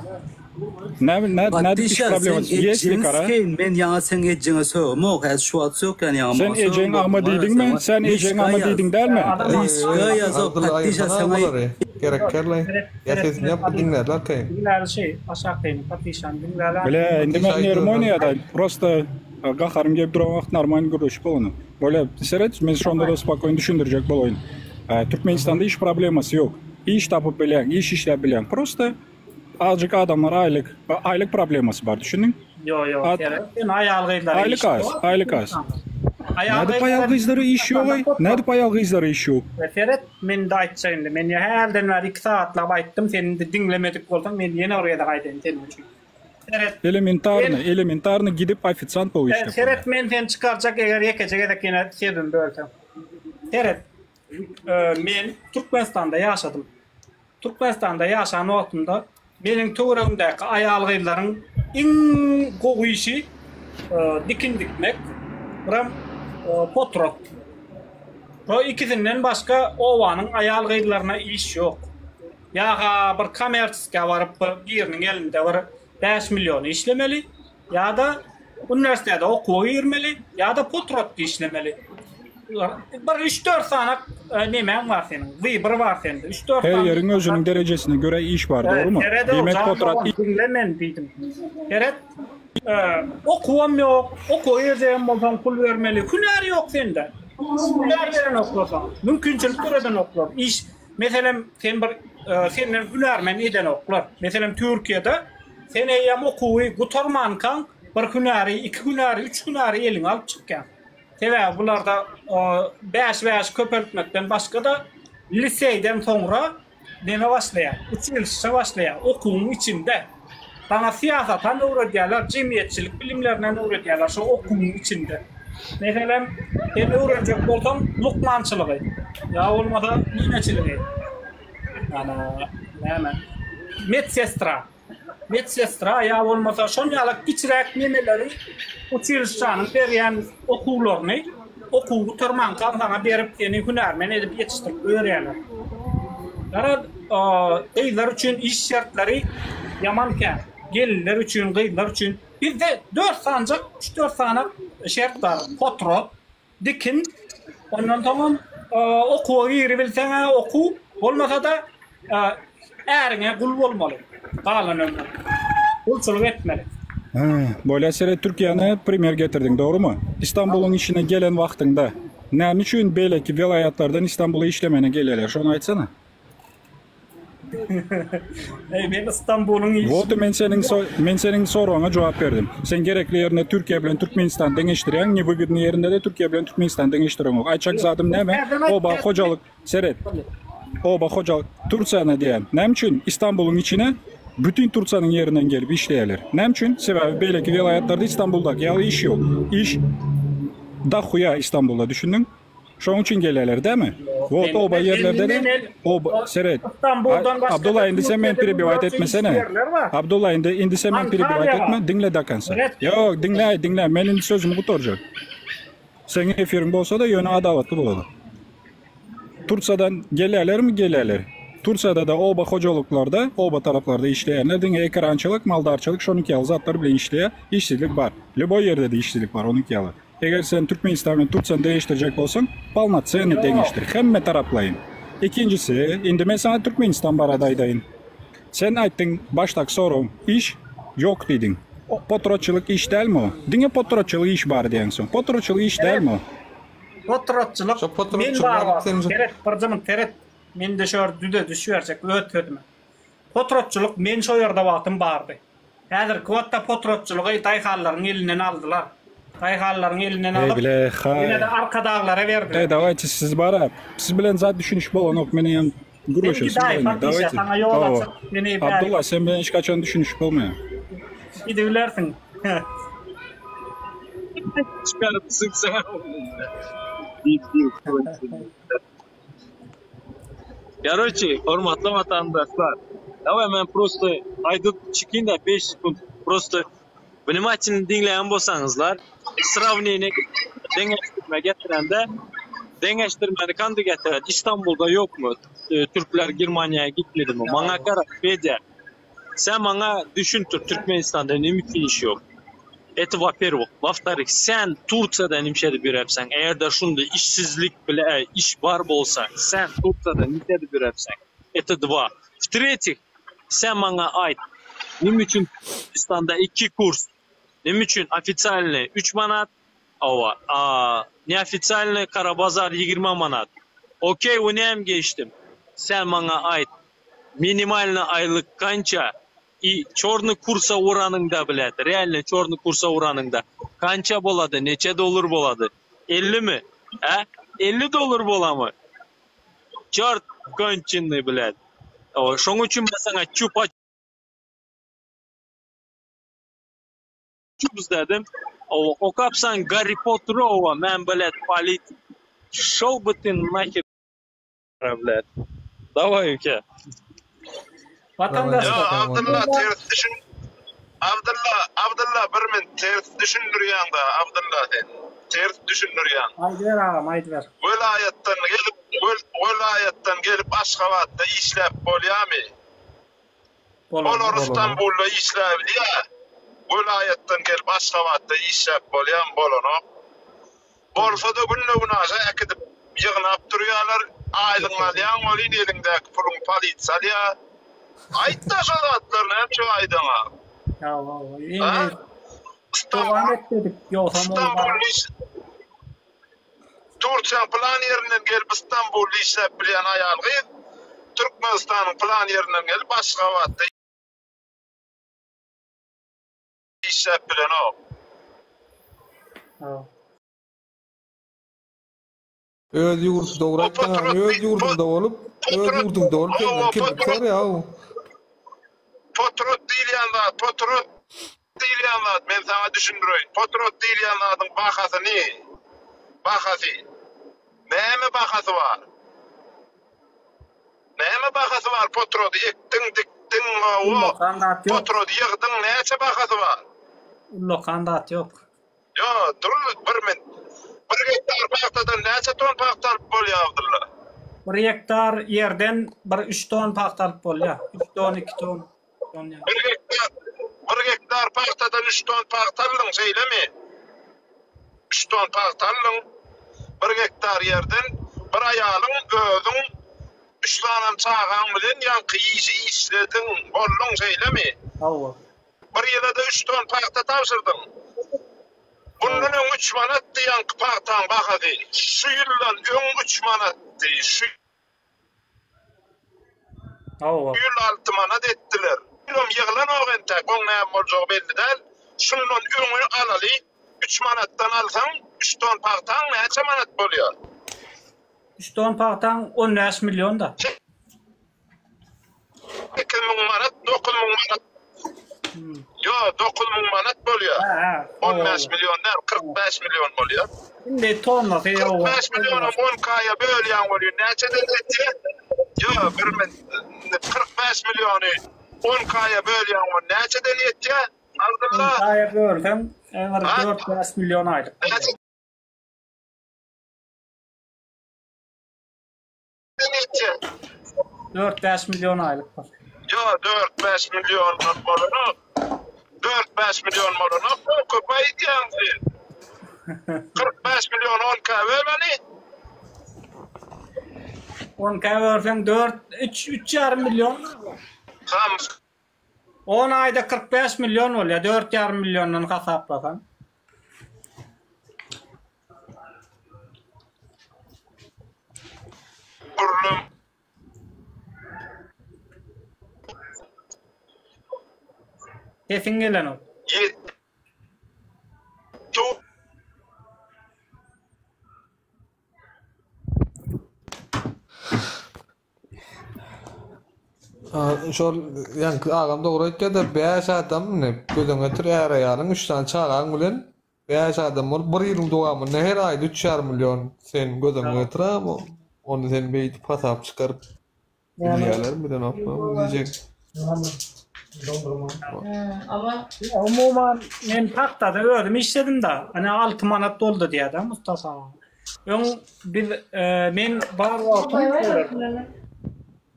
Nä nä nädip iş Patyşa sen problemasy? Ýesli ejeňi kara. sikeýin men ýaňa seň ejeňe sögemok häzir şu wagt sökýän ýaňa Sen maňa ejeň sögüň ama bolsun diýdiňmi? saňa Sen ejeň liçka ama ýaz diýdiň dälmi? liçka ýazok Abdylla patyşa aýyrsana saňa bulary. Gerek kerlay. Ýa sesini ýap bir diňlärler arkaýyn. Diňläli şeý aşakdaýyny patyşany diňläli. Bile indi men Patyşa nerwim aýdyber. oýnaýada. Prosta gaharym gelip duran wagt normalny gürleşip bolany. Bolýa seret men şonda-da spokojny düşündirjek bolaýyn. Türkmenistanda iş problemasy ýok. Iş tapyp bilýäň, iş işläp bilýäň. Prosta azajyk adamlar aýlyk, aýlyk problemasy bar düşündiň? Ýo ýo seret sen aýal gyzlara Aýlyk az, aýlyk az. Nädip aýal gyzlara iş ýogaý? Nädip aýal gyzlara iş ýok? Seret men indi aýtjak indi men hälden bäri 2 sagatlap aýtdym sen indi diňlemedik bolsaň men ýene bir gezek aýdaýyn seniň üçin. Seret. Elementarny, elementarny gidip ofisiant bolup işläp bolýar. Seret men seni çykarjak eger ýekeje gezek ýene sözümi bölseň. Seret. Men Türkmenistanda ýaşadym. Türkmenistanda ýaşan wagtymda meniň töweregimdäki aýal-gyzlaryň iň gowy işi dikin dikmek, birem potrat. Şo ikisinden başga obanyň aýal-gyzlaryna iş ýok. Ýa-ha bir kommersiýa baryp bir biriniň elinde bir 5 milliony işlemeli, ýa-da uniwersitete okuwa girmeli, ýa-da potratda işlemeli. Bir 3-4 sany nemäň bar seniň, wybor bar sende. 3-4 Her sany. ýeriň özüniň derejesine görä iş bar, dogrumy? Diýmek potrat Diňle men diýdim. Seret, okuwam ýok, okuwa girjegem bolsaň pul bermeli, hünär ýok sende. Hünär berenoklar saňa, mümkinçilik döredenoklar. Iş Meselem, sen bir senden hünärmen edenoklar. Meselem, Türkiýede sen eýýäm okuwy gutarmankaň bir hünäri, iki hünäri, üç hünäri eliňe alyp çykýaň. Sebäbi bularda bäş-bäş köpeltmekden başga-da liseýden soňra neme başlaýar, uçilişşe başlaýar, okuwyň içinde. Saňa syýasatam öwredýärler, jemgyýetçilik bilimlerinem öwredýärler şo okuwyň içinde. Meselem, sen öwrenjek bolsaň lukmançylygy ýa bolmasa nineçiligi, ana, näme, medsestra, medsestra ýa bolmasa şon ýaly kiçiräk nemeleri uçilişşanyň berýän okuwlaryny okuwy gutarmankaň saňa berip seni hünärmen edip ýetişdirip goýberýärler. Garaz, gyzlar üçin iş şertleri ýaman kän. Gelinler üçin, gyzlar üçin. Bizde dört sanjak, üç-dört sany şert bar. Potrat, dikin, ondan soňam okuwa giribilseň-ä okuw, bolmasa-da äriňe gul bolmaly galan ömrüň. Gulçulyk etmeli. Bolýa seret Türkiýäni primer getirdiň dogrymy? Istanbulyň içine gelen wagtyňda näme üçin beýleki welaýatlardan Istanbula işlemene gelýärler şony aýtsana? Eý men Istanbulyň iş. Wot men seniň men seniň soragyňa jogap berdim. Sen gerekli ýerinde Türkiýe bilen Türkmenistany deňeşdirýäň, newygodny ýerinde-de Türkiýe bilen Türkmenistany deňeşdireňok. Aýtjak zadym näme? Oba hojalyk Seret. Oba hojalyk Tursiýany diýýän. Näme üçin Istanbulyň içine bütin Tursiýanyň ýerinden gelip işleýärler? Näme üçin? Sebäbi beýleki welaýatlarda Istanbuldaky ýaly iş ýok. Iş dahuýa Istanbulda düşündiň? Şoň üçin gelýärler dämi? Wot oba ýerlerde-de oba seret. Abdulla indi sen meni perebiwat etmesene. Abdulla indi indi sen meni perebiwat etme diňle do konsa. Ýok diňle diňle men indi sözümi gutarjak. Seň efiriň bolsa-da ýöne adalatly bolaly. Tursiýadan gelýärlermi gelýärler. Tursiýada-da oba hojalyklarda, oba taraplarda işleýänler diňe ekerançylyk, maldarçylyk şonuňky ýaly zatlar bilen işleýär. Işsizlik bar. Lýuboý ýerde-de işsizlik bar onuňky ýaly. Eger sen Türkmenistan bilen Tursiýany deňeşdirjek bolsaň, polnocennyý deňeşdir, hemme taraplaýyn. Ikinjisi, indi men saňa Türkmenistan barada aýdaýyn. Sen aýtdyň başdaky soragyň iş ýok diýdiň. Potratçylyk iş dälmi o? Diňe potratçylyk iş bar diýensoň. Potratçylyk iş dälmi o? Potratçylyk Şo men potratçylyk bar alyp wagtym sen seret birje minut seret mende şo ýerde düzediş berjek öz sözüme. Potratçylyk men şo ýerde wagtym bardy. Häzirki wagtda potratçylygy daýhanlaryň elinden aldylar. Daýhanlaryň elinden Eý alyp bile haý. ýene-de arkadaglara berdiler. Eý dawayçy siz bara siz bilen zat düşünişip bolanok meneňem Sen gürleşesim gidaý gelmeýär Patyşa dawayçy. saňa ýol Hawa. açyk meni bäri Abdulla sen bilen hiç haçan düşünişip bolmaýar. gidibilersiň. Çıkarıpsın sen. Короче, hormatly watandaşlar, daway men prosto aýdyp çykyň-da 5 sekund prosto wnimatilno diňleýän bolsaňyzlar, srawneniýe deňeşdirme getirende deňeşdirmeni kandy getirer? Istanbulda ýokmy? Türkler Germaniýa gitmedimi? Maňa gara, Fedya. Sen maňa düşündir Türkmenistanda neme üçin iş ýok? Это во-первых. Во-вторых, sen Tursiýada nimşe edip ýörepseň? Eger-de şunda işsizlik bile iş bar bolsa, sen Tursiýada nimşe edip ýörepseň? Это dva. В-третьих, sen maňa aýt, neme üçin Türkmenistanda iki kurs? Neme üçin ofitsialnyý üç manat, hawa, a neofitsialnyý gara bazar 20 manat? Okey, ony hem geçdim. Sen maňa aýt, minimalnyý aýlyk kança? I çorny kursa uranyňda blät, realny çorny kursa uranyňda kança bolady, neçe dollar bolady? 50 mi? Hä? 50 dollar bolamy? Çort konçennyý blät. Hawa, şoň üçin men saňa çupa çups dedim. Hawa, okapsaň Garri Potteri hawa, men blät politik. Şol бы ты нахер blät. Daway uka. Watandaşlar. Ýa Abdylla ters düşün Abdylla Abdylla bir min ters düşündirýäňda Abdylla sen ters düşündirýäň. Aýdyber agam aýdyber. Welaýatdan gelip welaýatdan gelip Aşgabatda işläp bolýamy? Olar Istanbulda işläbilýä. Welaýatdan gelip Aşgabatda işläp bolýamy? Bolanok. Bolsa-da günde-günaşa äkidip ýygnap durýarlar. Aýlygyňy alýaň welin eliňdäki puluňy polisiýa alýar. Aýt-da şo zatlary näme üçin aýdaňa? Indi dowam etmedik ýogsam ol Istanbulda iş Turkiýaň pylan ýerinden gelip Istanbulda işläp bilýän aýal-gyz Türkmenistanyň pylan ýerinden gelip Aşgabatda işläp bilenok. Öz ýurdy dogry aýtsaň öz ýurduňda bolup, öz ýurduňda bolup senden kimlik soraýaw. Potrot diýilýän zat, potrot diýilýän zat, men saňa düşündireýin. Potrot diýilýän zadyň bahasyny, bahasy, näme bahasy bar? Näme bahasy bar potrody ekdiň dikdiň hawa Ullakan zat ýok. potrody ýygdyň näçe bahasy bar. Ullakan zat ýok. Ýo dur bir min. Bir gektar pagtadan näçe ton pagta alyp bolýa Abdylla? Bir gektar ýerden bir üç ton pagta alyp bolýa. Üç ton iki ton. Bir gektar bir gektar pagtadan üç ton pagta aldyň şeýlemi? Üç ton pagta aldyň. Bir gektar ýerden bir aýalyň özüň üç sanam çagaň bilen ýaňky işi işlediň bolduň şeýlemi? Hawa. Bir ýyla-da üç ton pagta tabşyrdyň. Mundan öň üç manatdy ýaňky pagtaň bahasy. Şu ýyldan öň üç manatdy. Şu ýyl 6 manat etdiler. Ýylam ýyglanok entäk, oň näme boljagy belli däl. Şundan öňi alaly, 3 manatdan alsaň, 3 ton pagtaň näçe manat bolýar? 3 ton pagtaň 15 million-da. 8000 manat, 9000 manat. Ýo, 9000 manat bolýar. 15 million däl, 45 million bolýar. Indi tonnasy ýok. 45 milliony 10 kaýa bölýäň bolýar. Näçeden etýär? Ýo, bir min 45 milliony 10 kaýa bölýäň bolýar. Näçeden etýär? Abdylla. 10 kaýa bölseň, bir 4-5 million aýlyk. 4-5 million aýlyk bar. Ýo, 4-5 milliondan bolanok. 4-5 million bolanok, köp aýdýaň sen. 45 million 10 ka bölmeli. 10 ka bölseň 4 3 3,5 million. Tam 10 aýda 45 million bolýar, 4,5 milliondan hasaplasaň. Gürrüň. Sesiň gelenok. Şol ýaňky agam dogry aýtýar-da, bäş adam indi göz öňüne getir, är-aýalyň, üç sany çagaň bilen Bäş adam bolup bir ýylyň dowamynda her aýda üç ýarym million sen göz öňüne getir a ony sen beýdip hasap çykaryp bilýärlermi bilenokmy diýjek. Umuman men pagtada özüm işledim-de ana 6 manat boldy diýýär-de Mustafa. Öň biz men bar wagtym.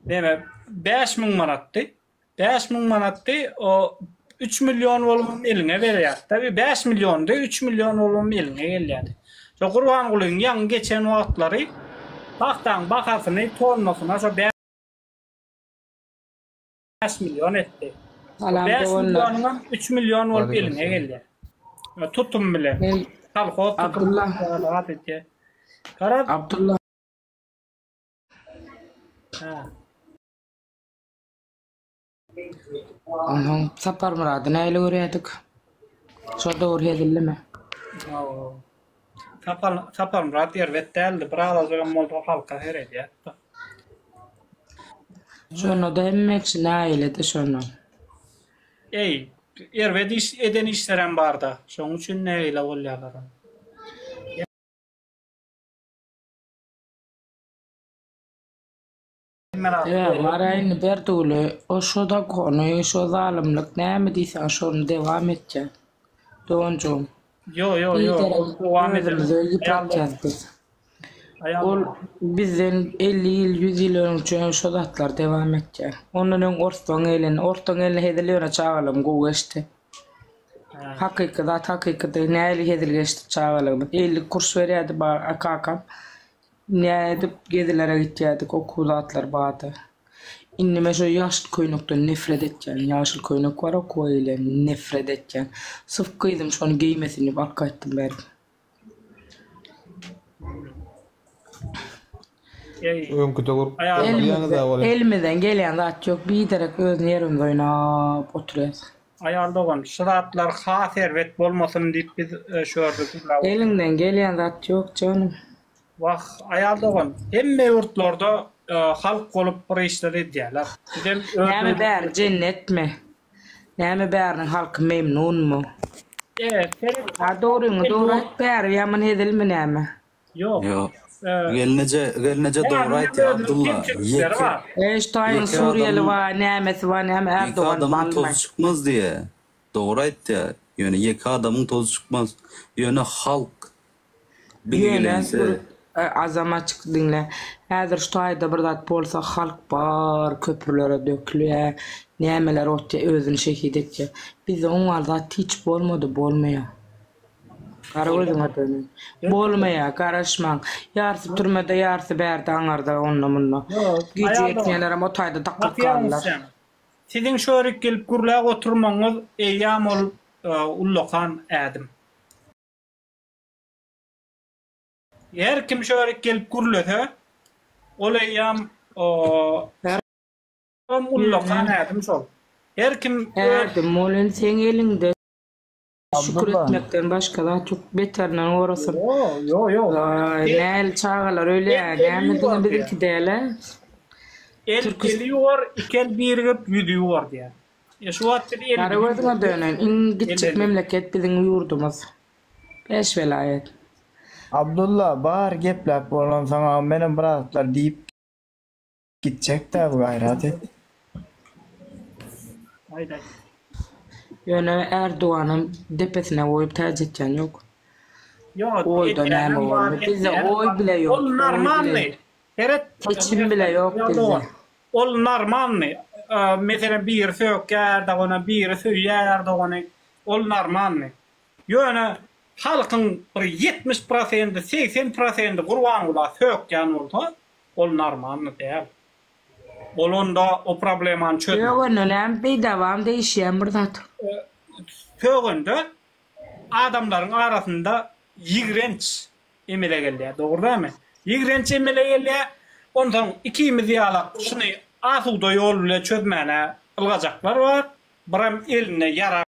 Näme 5000 manatdy. 5000 manatdy. O 3 million bolubam eliňe berýärdi. Tabi 5 milliondy, 3 million bolubam eliňe gelýärdi. Şo Gurbangulyň ýaňy geçen wagtlary pagtaň bahasyny tonnasyna şo 5 million etdi. Salam 5 doganlar. millionyňam 3 million bolup eliňe gelýär. Tutum bilen. Men Kolhoz tutum Abdullah. rahat etýär. Garaz. Abdullah. Ha. Onsoň Saparmyrady nähili görýärdik? Şo döwür hezillimi? Hawa. Sapar Saparmyrat erbet däldi. Bir azajygam bolsa halka seredýärdi. Şonda-da hemme kişi nägiledi şondan. Eý, erbet iş eden işlerem barda. Şoň üçin nägile bolýarlar. Sebäbi bar-a indi Berdiguly o şo zakony, şo zalymlyk näme diýseň şony dewam etýär. Doganjygym. Ýo ýo ýo ol dowam eder. Özümizi ýypratýas biz. Ol bizden 50 ýyl, 100 ýyl öňçe şo zatlar dewam etýär. Ondan öň orsdan gelen, orsdan gelen hezil ýöne çagalygym gowy geçdi. Hakyky zat hakykydy. Nähili hezil geçdi çagalygymyz. 50 kuruş berýärdi kakam. Nädip gezilere gitýädik okuw zatlar bardy. Indi men şo ýaşyl köýnekden nefret etýän. Ýaşyl köýnek bar okuwa geýlen nefret etýän. Syrf gyzym şony geýmesin diýip alyp gaýtdym bärik. Öňki döwür Elimizden gelýän zat ýok biderek öz nerwimizi oýnap oturýas. Aýal dogan, şu zatlar has erbet bolmasyn diýip biz şu ýerde gürläp otyrys. Eliňden gelýän zat ýok janym. Wah, aýal dogan, hemme ýurtlarda halk bolup bir işler edýärler. Bizem öz Näme bäri jennetmi? Näme bäriniň halky memnunmy? E, seret. Ha dogryňy dogry aýt bäri ýaman hezilmi näme? Ýok. Ýok. Gelneje, gelneje dogry aýtýar Abdylla. Ýeke. Eş taýyň Ýeke suriýeli adamyň bar, nämesi bar, näme ýeke Erdogan adamyň balmy. tozy çykmaz diýýär. Dogry aýtýar. Ýöne ýeke adamyň tozy çykmaz. Ýöne halk Ýöne bilgilense. bir azam açyk diňle. Häzir şu taýda bir zat bolsa halk bar köprülere dökülýär, nämeler otýar, özüni şehit etýär. Bizde oňňal zat hiç bolmady, bolmaýar. Gara gözüňe döneýin. Bolmaýar, garaşmaň. Ýarysy türmede, ýarysy bärde, aňarda, onda-munda. Güýji ýetmeýänlerem o taýda dakylyp galdylar. Siziň şörik gelip gürläp oturmagyňyz eýýäm ol ullakan ädim. Her kim şörik gelip gürlese, ol eýýäm ullakan ädim şol. Her kim öz. Ädim ol indi seň eliňde. Şükür etmekden başga zat ýok. Beterinden gorasyn. Ýok, ýok. Aý, näl çagalar ölýär, näme diňe biziňki däl-ä. El eli ýuwar, iki el birigip, ýüzi ýuwar diýýär. E şu wagt biz Gara gözüňe döneýin, iň gitjek memleket biziň ýurdumyz. Bäş welaýat. Abdulla bar gepläp bolansoň menem bir zatlar diýip Gitjek-dä bu gaýrat et. Aýt aýt. Ýöne Erdoganam depesine goýup täç etýän ýok. Ýok, Oýda näme edýänem bar, boldy? Bizde etmeýänem oý bar. bile ýok, Ol oý bile normalny. ýok. Seret. Seçim bile ýok bizde. Ol normalny. Meselem biri sökýär Erdogana, biri söýýär Erdogany. Ol normalny. Ýöne halkyň bir 70 prosendi, 80 prosendi Gurbangula sökýän bolsa, Ol normalny däl. Ol onda o problemany çözmeli. Sögende näme peýda barmy degişýän bir zat. Sögende adamlaryň arasynda ýigrenç emele gelýär, dogry dälmi? Ýigrenç emele gelýär, onsoň ikimiz ýalak şuny asuda ýol bile çözmäne ylgajaklar bar, birem elinde ýarag.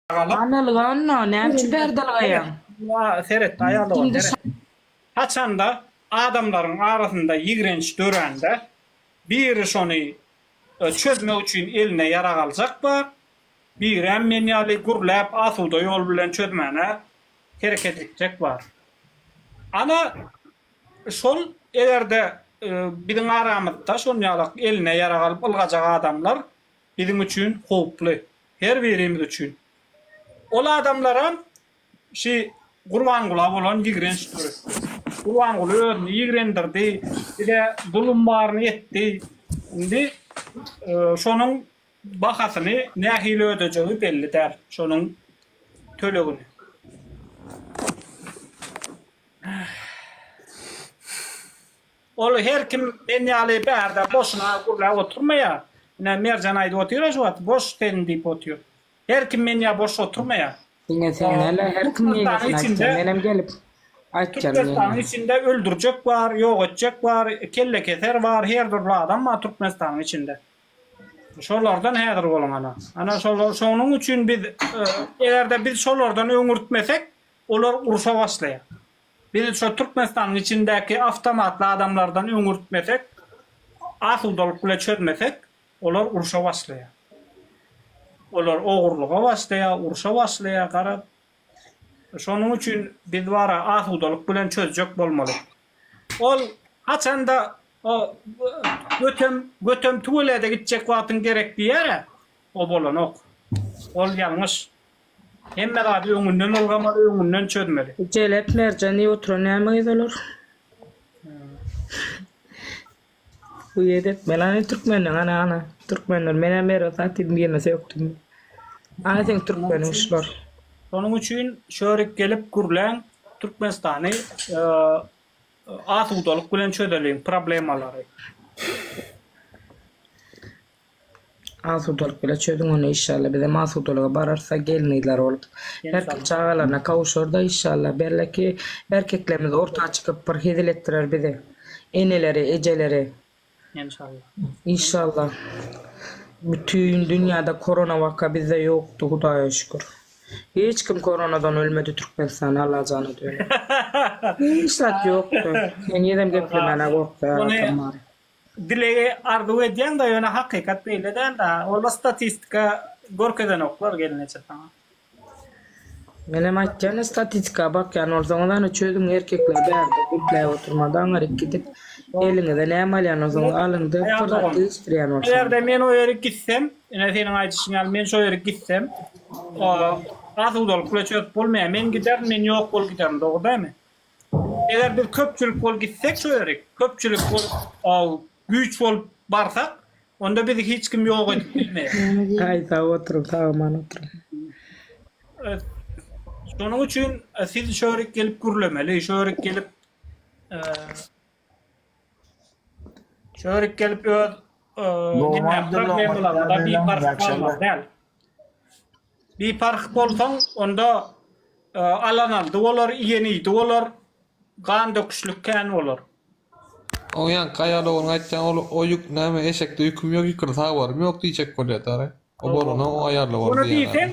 Analyga onda näme üçin bärde ylgaýaň? Seret, aýal dogan, seret. Haçanda adamlaryň arasynda ýigrenç dörände, biri şony çözmek üçin eline ýarag aljak bar, birem men ýaly gürläp asuda ýol bilen çözmäne hereket etjek bar. Ana, şol eger-de biziň aramyzda şon ýalak eline ýarag alyp ylgajak adamlar biziň üçin howply. Her birimiz üçin. Ol adamlaram şi Gurbangula bolan ýigrenç döretdi. Gurbanguly özüni ýigrendirdi, bize zulum baryny etdi. Indi şonuň bahasyny nähili ödejegi belli däl, şonuň tölegini. Ol her kim men ýaly bärde boşuna gürläp oturmaýar. Ine Merjen aýdyp otyr-a şu wagt, boş sen diýip otyr. Her kim men ýa boş oturmaýar. Diňe sen däl-ä, her kim Türkmenistanyň ýeňňesini aýtýar. içinde Menem gelip aýtýan Türkmenistanyň ýeňňe. içinde öldürjek bar, ýok etjek bar, kellekeser bar, her dürli adam bar Türkmenistanyň içinde. Şolardan häzir boluň ana. Ana şolar şonuň üçin biz eger-de biz şolardan öňürtmesek, olar urşa başlaýar. Biz şo Türkmenistanyň içindäki awtomatly adamlardan öňürtmesek, asudalyk bile çözmesek, olar urşa başlaýar. Olar ogurlyga başlaýar, urşa başlaýar, garaz. Şonuň üçin biz bara asudalyk bilen çözjek bolmaly. Ol haçanda o götem götem tüwelede gitjek wagtyň gerek diýýär-ä, o bolanok. Ol ýalňyş. Hemme zady öňünden ylgamaly, öňünden çözmeli. Jelep merjen diýip oturan näme gyz olar? Bu edep men ana türkmenleň ana ana türkmenler menem erbet zat diýdim birine sökdüm. Ana seň türkmeniň şular. Şonuň üçin şörik gelip gürläň Türkmenistany asudalyk bilen çözeliň problemalary. Asudalyk bile çözüň ony işşallah bizem asudalyga bararsa gelin gyzlar bolup her kim çagalaryna kawuşarda işşallah belki erkeklerimiz orta çykyp bir hezil etdirer bizi eneleri ejeleri Enşallah. İnşallah. Bütün dünýäde korona waka bizde ýokdy Hudaýa şükür. Hiç kim koronadan ölmedi Türkmenistanda Allajana döneýin. Hiç zat ýokdy. Henizem geplemäne gorkýar adamlar. Dilegi arzuw edýäň-de ýöne hakykat beýle däl-dä. Ola statistika görkezenoklar gelneje saňa. Menem aýtýan statistika bakýan bolsaňyz ana çözüň erkekler bärde gepläp oturmada aňaryk gidip eliňize näme alýan bolsaňyz alyňda bir zat degişdirýän bolsaňyz. Eger-de men o ýerik gitsem, ine seniň aýdyşyň ýaly men şo ýerik gitsem, asudalyk bilen çözüp bolmaýar. Men giderin, men ýok bolup giderin, dogry dälmi? Eger biz köpçülik bolup gitsek şo ýerik, köpçülik bolup, güýç bolup barsak, onda bizi hiç kim ýok edip bilmeýär. Aý sag oturyň sag-aman oturyň. Şonuň üçin siz şo ýerik gelip gürlemeli, şo ýerik gelip şo ýerik gelip öz neme problemalaryňyza biparh galmaly däl. Biparh bolsaň, onda alan aldy bolar, iýen iýdi bolar, gan döküşlik kän bolar. Oň ýaňky aýal ogluň aýtýan ol o ýük näme eşekde ýüküm ýok ýykylsa habarym ýok diýjek bolýa dara. O bolana o aýally bor Ony diýýän diýseň,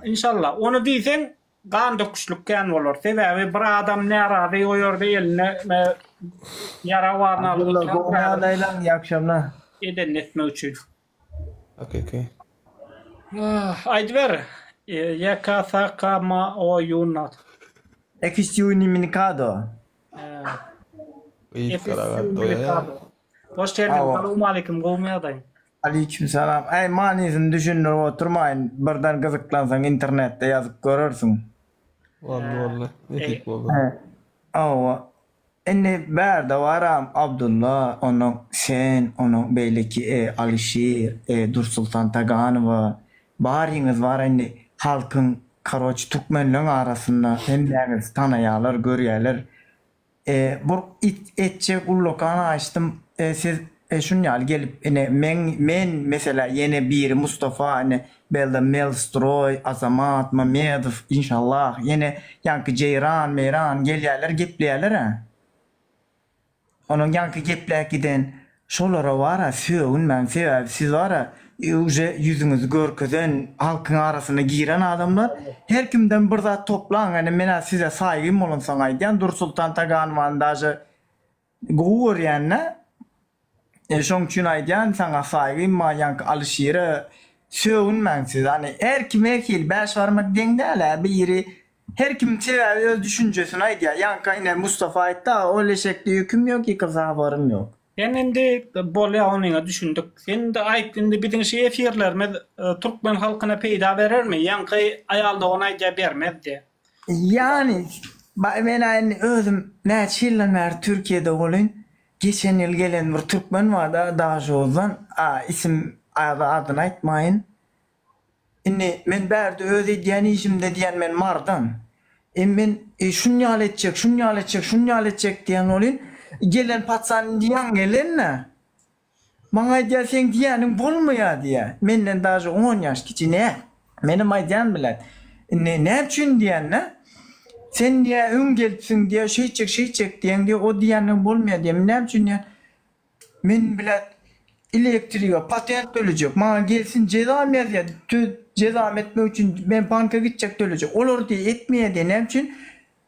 inşallah, ony diýseň gan döküşlik kän bolar. Sebäbi bir adam närazy o ýerde eline ýarag baryny alyp Abdylla gowy ýagdaýlaň iyi akşamlar. Edenini etmek üçin. Okey okey. Aýdyber. Ýeka saka ma o ýunat. Ekisiunimenikado. Hoş geldiň. Salowmaleýkim. Gowumy ýagdaýyň? Aleýkim salam. Äý manysyny düşündirip oturmaýyn. Birden gyzyklansaň internetde ýazyp görersiň. Boldy boldy. Nesip boldy. Hawa. Indi bärde baram Abdylla, onuň sen, onuň beýleki e Alyşir, e Dursultan Taganowa baryňyz bar indi halkyň karoç türkmenleň arasynda hemmäňizi tanaýalar görýäler. E bir it etjek ullakan aýşdym e siz e şun ýaly gelip ine meň men meselä ýene biri Mustafa ine belde Melstroý Azamat Mamedow inşallah ýene ýaňky Jeýran Meýran gelýäler gepleýäler-ä. Onuň ýaňky gepläp giden şolara bar-a sögünmäň sebäbi siz bar-a uje ýüzüňizi görkezen halkyň arasyna giren adamlar her kimden bir zat toplaň ine men-ä size saýgym bolansoň aýdýan Dursultan Taganowany daže Gowy görýän-dä. E, şoň üçin aýdýan saňa saýgym bar ýaňky Alyşire sögünmäň siz. Hany her kim her hili bäş barmak deň däl-ä biri her kim sebäbi öz düşünjesini aýdýar. Ýaňky ine Mustafa aýtdy-a ol eşekde ýüküm ýok ýykylsa habarym ýok. Sen indi bolýa onyňa düşündik. Sen indi aýt indi biziň şu efirlerimiz türkmen halkyna peýda berermi? Ýaňky aýal dogan aýdýa bermez diýä. Ýani. Ba men-ä indi özüm näçe ýyldan bäri Türkiýede bolyn. Geçen ýyl gelen bir türkmen bar-da Daşoguzdan, a isim adyny aýtmaýyn. Indi men bärde öz edýän işimde diýýän men Mardan. E men e şun ýaly etjek, şun ýaly etjek, şun ýaly etjek diýen bolyn. Gelen patsan indi ýaňy gelen-dä. Maňa aýdýar seň diýýäniň bolmaýar diýýär. Menden daže on ýaş kiçi nä? Menem aýdýan bilen. Indi näme üçin diýende, sen diýýär öň gelipsiň diýýär, şeýtjek şeýtjek diýeň diýýär, o diýýäniň bolmaýar diýýär. Men näme üçin diýýän? Men bilen elektrige patent tölejek. Maňa gelsin jezam ýazýar. Jezam etmek üçin men banka gitjek tölejek. Olar diýýär etmeýär diýýär. Näme üçin?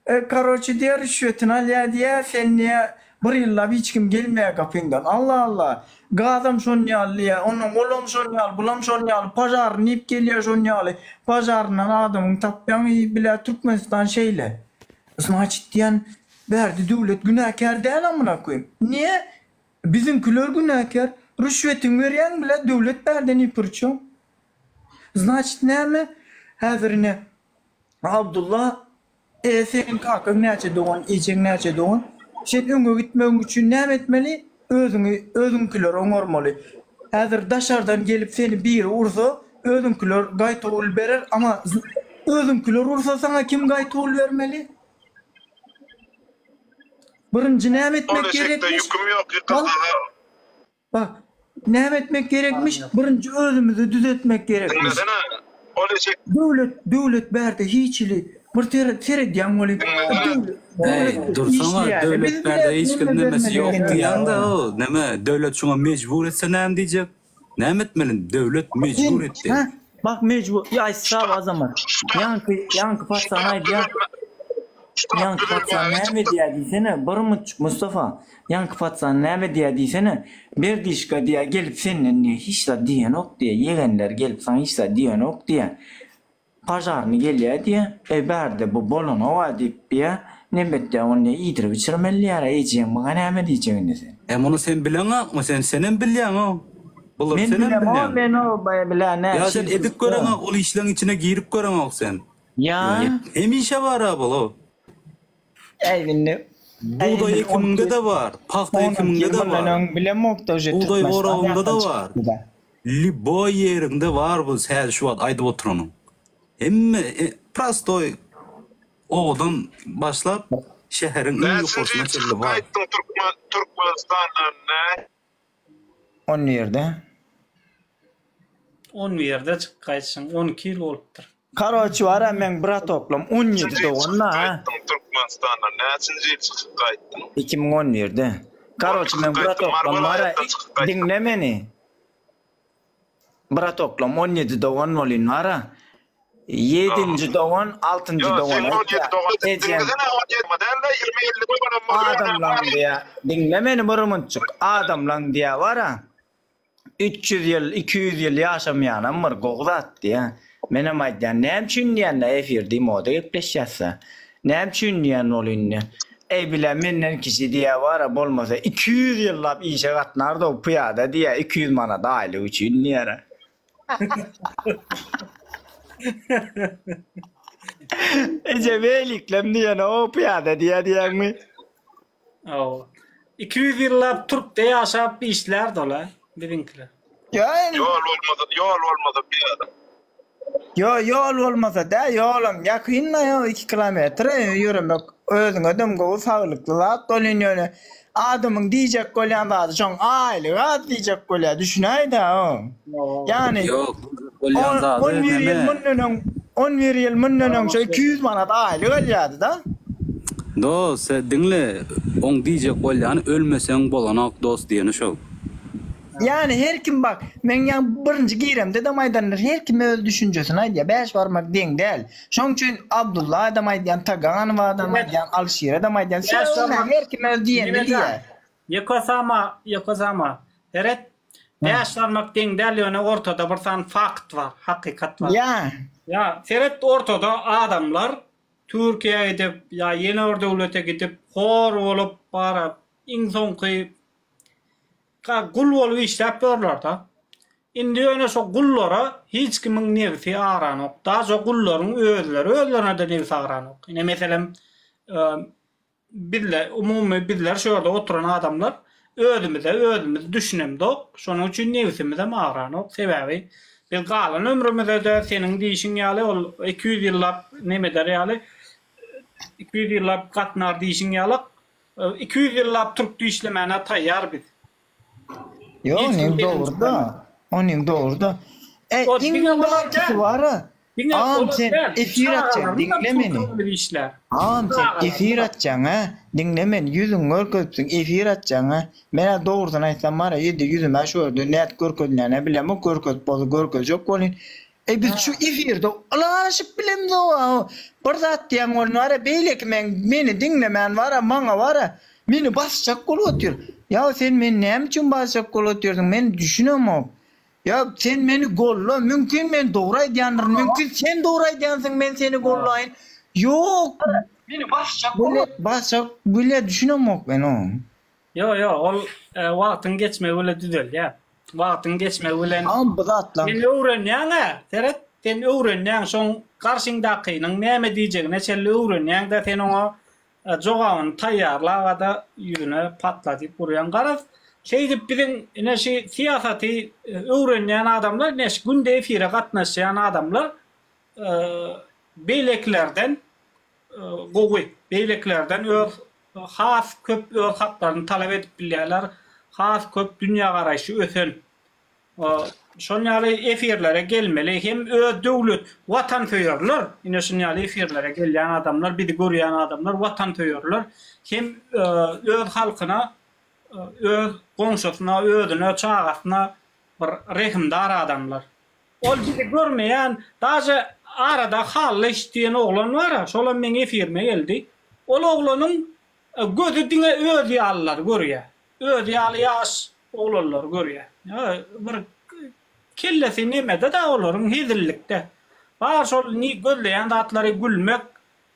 E karoçi diýýär rüşwetini alýar diýýär sen diýýär bir ýyllap hiç kim gelmeýär gapyňdan Allah Allah gazam şon ýaly diýýär onnoň olam şon ýaly bulam şon ýaly požarny diýip gelýär şon ýaly požarndan adamyňy tapýaň i bilä Türkmenistan şeýle znaçit diýýän bärde döwlet günäkär däl amyna koýum niýe biziňkiler günäkär rüşwetiňi berýäň bilä döwlet bärde ni priçem znaçit näme häzir ine Abdylla, E, seniň kakaň näçe dogan, ejeň näçe dogan? Sen öňe gitmegiň üçin näme etmeli? Özüňi, özüňkileri oňarmaly. Häzir daşardan gelip seni biri ursa, özüňkiler gaýtawul berer, ama özüňkiler ursa saňa kim gaýtawul bermeli? Birinji näme Ol etmek eşekde gerekmiş? ýüküm ýok, ýykylsa-da. Bak, näme etmek gerekmiş? Birinji özümizi düzetmek gerekmiş. Diňlesene, ol eşek. Döwlet, döwlet bärde hiç hili bir seredýäň weli, döwlet, Eý, dursana, döwlet bärde hiç kim nemesi ýok diýýäň-de, o, neme, döwlet şuňa mejbur etse näme diýjek? Näme etmeli, döwlet mejbur etdi. Bak mejbur, aýtsa Azamat, ýaňky, ýaňky paçany aýdýar. Ýaňky patsan näme edýär diýsene, bir munçuk Mustafa, ýaňky patsan näme edýär diýsene, Berdişka diýýär, gelip senden diýýär, hiç zat diýenok diýýär, ýegenler gelip saňa hiç zat diýenok diýýär. Pažarny gelýär diýýär, eý bärde bu bolanok-a diýip diýýär, nebetde ony diýýär iýdirip içirmeli diýýär, ejeň maňa näme diýjek indi sen. E muny sen bileňokmy sen senem bilýäňow. Bulary Men senem bilemok, bilýäň. men o bilä Ýa näçe sen ýyl edip göreňok ol işleň içine girip göreňok sen. Ýa. Hemişe bar-a bul-ow. Äý indi. Bugdaý ekimiňde-de bar, pagta ekimiňde-de bar. Bugdaý oragyňda-da bar. Lýuboý ýeriňde bar bu häzir şu wagt aýdyp oturanyň. Hemme prostoý obadan başlap şäheriň iň Näçinji ýokarsyna ýyl çenli çykyp bar. gaýtdyň Türkmen Türkmenistandan nä? On birde. On birde çykyp gaýtşyň, 12 ýyl bolupdyr. Karoçi bara meň bratoklam 17 dogan-da ha. Gaýtdyň Türkmenistandan näçinji ýyl çykyp gaýtdyň? 2011-de. Karoçi meň bratoklam bara diňle meni. Bratoklam 17 dogan bolyn bara. Ýedinji dogan altynjy dogana aýtýar. Ejem. Adamlaň diýýär, diňle meni bir munçuk, adamlaň diýýär bara, 300 ýyl, 200 ýyl ýaşamaýanam bir gowy zat diýýär. Menem aýdýan, näme üçin diýende efirde moda gepleşýäs-dä. Näme üçin diýen bol indi. Eý bile menden kiçi diýýär bara bolmasa 200 ýyllap işe gatnardy-ow pyýada diýýär 200 manat aýlyk üçin diýýär. Eje weliklem diýene o pyýada diýä diýäňmi? Hawa. 200 ýyllap Türkde ýaşap işlärdi ol-a, biziňkiler. Ýa indi. Ýol bolmasa, ýol bolmasa pyýada. Ýo, ýol bolmasa dä, ýolam ýakyn-da ýo, iki kilometr ýöremek özüňedem gowy saglykly zat bolýan ýöne adamyň diýjek bolýan zady şoň aýlygy az diýjek bolýar düşünäýdä o. Ýagny Ýok, diýjek bolýan zady on bir ýyl neme? mundan öň on bir ýyl mundan öň şo 200 manat aýlyk alýardy-da. Dos, sen diňle, oň diýjek bolýany ölmeseň bolanok dos diýeni şol. Ýagny her kim bak, meň ýaňy birinji giremde-dem aýdanlar her kim öz düşünjesini aýdýar, bäş barmak deň däl. Şoň üçin Abdulla-dam aýdýan, Taganowa-dam aýdýan, Alşire-dam aýdýan, sögmäň her kim öz diýenini diýýär. Ýekosama, Ýekosama, seret, bäş barmak deň däl ýöne ortada bir sany fakt bar, hakykat bar. Ýa. Ýa, seret ortada adamlar Türkiýä gidip ýa ýene bir döwlete gidip hor bolup bara iň soňky Gul bolup işläp ýörler-de. Indi ýöne şo gullara hiç kimiň nebsi agranok. Daže gullaryň özleri özlerine-de nebsi agranok. Ine meselem, Bizler, umumy bizler şu ýerde oturan adamlar özümize özümiz düşünemzok. Şonuň üçin nebsimizem agranok. Sebäbi biz galan ömrümize-de seniň diýşiň ýaly ol 200 ýyllap neme eder ýaly 200 ýyllap gatnar diýşiň ýalak 200 ýyllap türkde işlemäne taýýar biz. Ýok, Hiç onuň kim elini dogry-da. çykarmaz. Onuň dogry-da. E, O iň diňe olar bärkisi däl. bar-a. Diňe Agam olar sen däl. efir açjaň, Çagalaryny diňle da meni. türk ömri işlär. Agam sen Çagalaryny efir da. açjaň-a, diňle meni, ýüzüňi görkezipsiň, efir açjaň-a. Men-ä dogrusyny aýtsam bar-a, ýedi ýüzüm-ä şu ýerde nädip görkezilýän-ä bilemok, görkezip bolsa görkezjek bolýyn. E biz şu efirde ylalaşyp bilemzog-a. Bir zat diýýäň welin bar-a, beýleki meň meni diňlemän bar-a, maňa bar-a, meni basjak bolup otyr. Ýa sen meni näme üçin basjak bolup otyrsyň, men düşünemok. Ýa sen meni golla, mümkin men dogry aýdýandyryn, mümkin sen dogry aýdýansyň men seni gollaýyn. Ýok. Meni basjak bolup. Basjak bile düşünemok men oňa. Ýo ýo ol wagtyň geçmegi bile düzelýär. Wagtyň geçmegi bilen Agam bu zatlaň. Sen öwrenýäň-ä, seret, sen öwrenýäň, şoň garşyňdakynyň näme diýjegine çenli öwrenýäň-de sen oňa jogabyny taýýarlagada ýüzüne patladyp urýaň. Garaz, şeýdip biziň ine şi syýasaty öwrenýän adamlar, ine şi günde efire gatnaşýan adamlar beýlekilerden gowy, beýlekilerden öz has köp öz haklaryny talap edip bilýärler, has köp dünýägaraýşy ösen. Şon ýaly efirlere gelmeli hem öz döwlet, watansöýerler, ine şun ýaly efirlere gelýän adamlar, bizi görýän adamlar watansöýerler hem öz halkyna, öz goňşusyna, özüne, çagasyna bir rehimdar adamlar. Ol bizi görmeýän, daže arada Hallyş diýen oglan bar-a, şolam meň efirime geldi. Ol oglanyň gözi diňe özi ýalylary görýär. Özi ýaly ýaş oglanlary görýär. Bir kellesi nemede-de olaryň hezillikde. Bar şol gözleýän zatlary gülmek,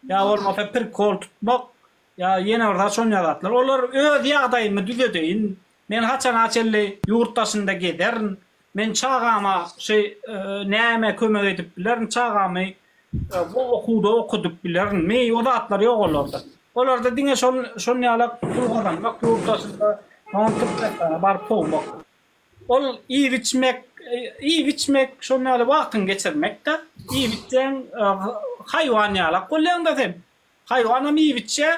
ýa bolmasa prikol tutmak, ýa ýene bir zat şonýa zatlar. Olar öz ýagdaýymy düzedeýin, men haçana çenli ýurt daşynda gezerin, Men çagama şu näme kömek edip bilerin, çagamy bu okuwda okudyp bilerinmi, o zatlar ýok olarda. Olarda diňe şol şol ýalak pul gazanmak ýurt daşynda, soňam Türkmenistana baryp sowmak. Ol iýip-içmek, iýip-içmek, şol ýaly wagtyňy geçirmek-de. Iýip-içseň haýwan ýalak bolýaň-da sen. Haýwanam iýip-içýär,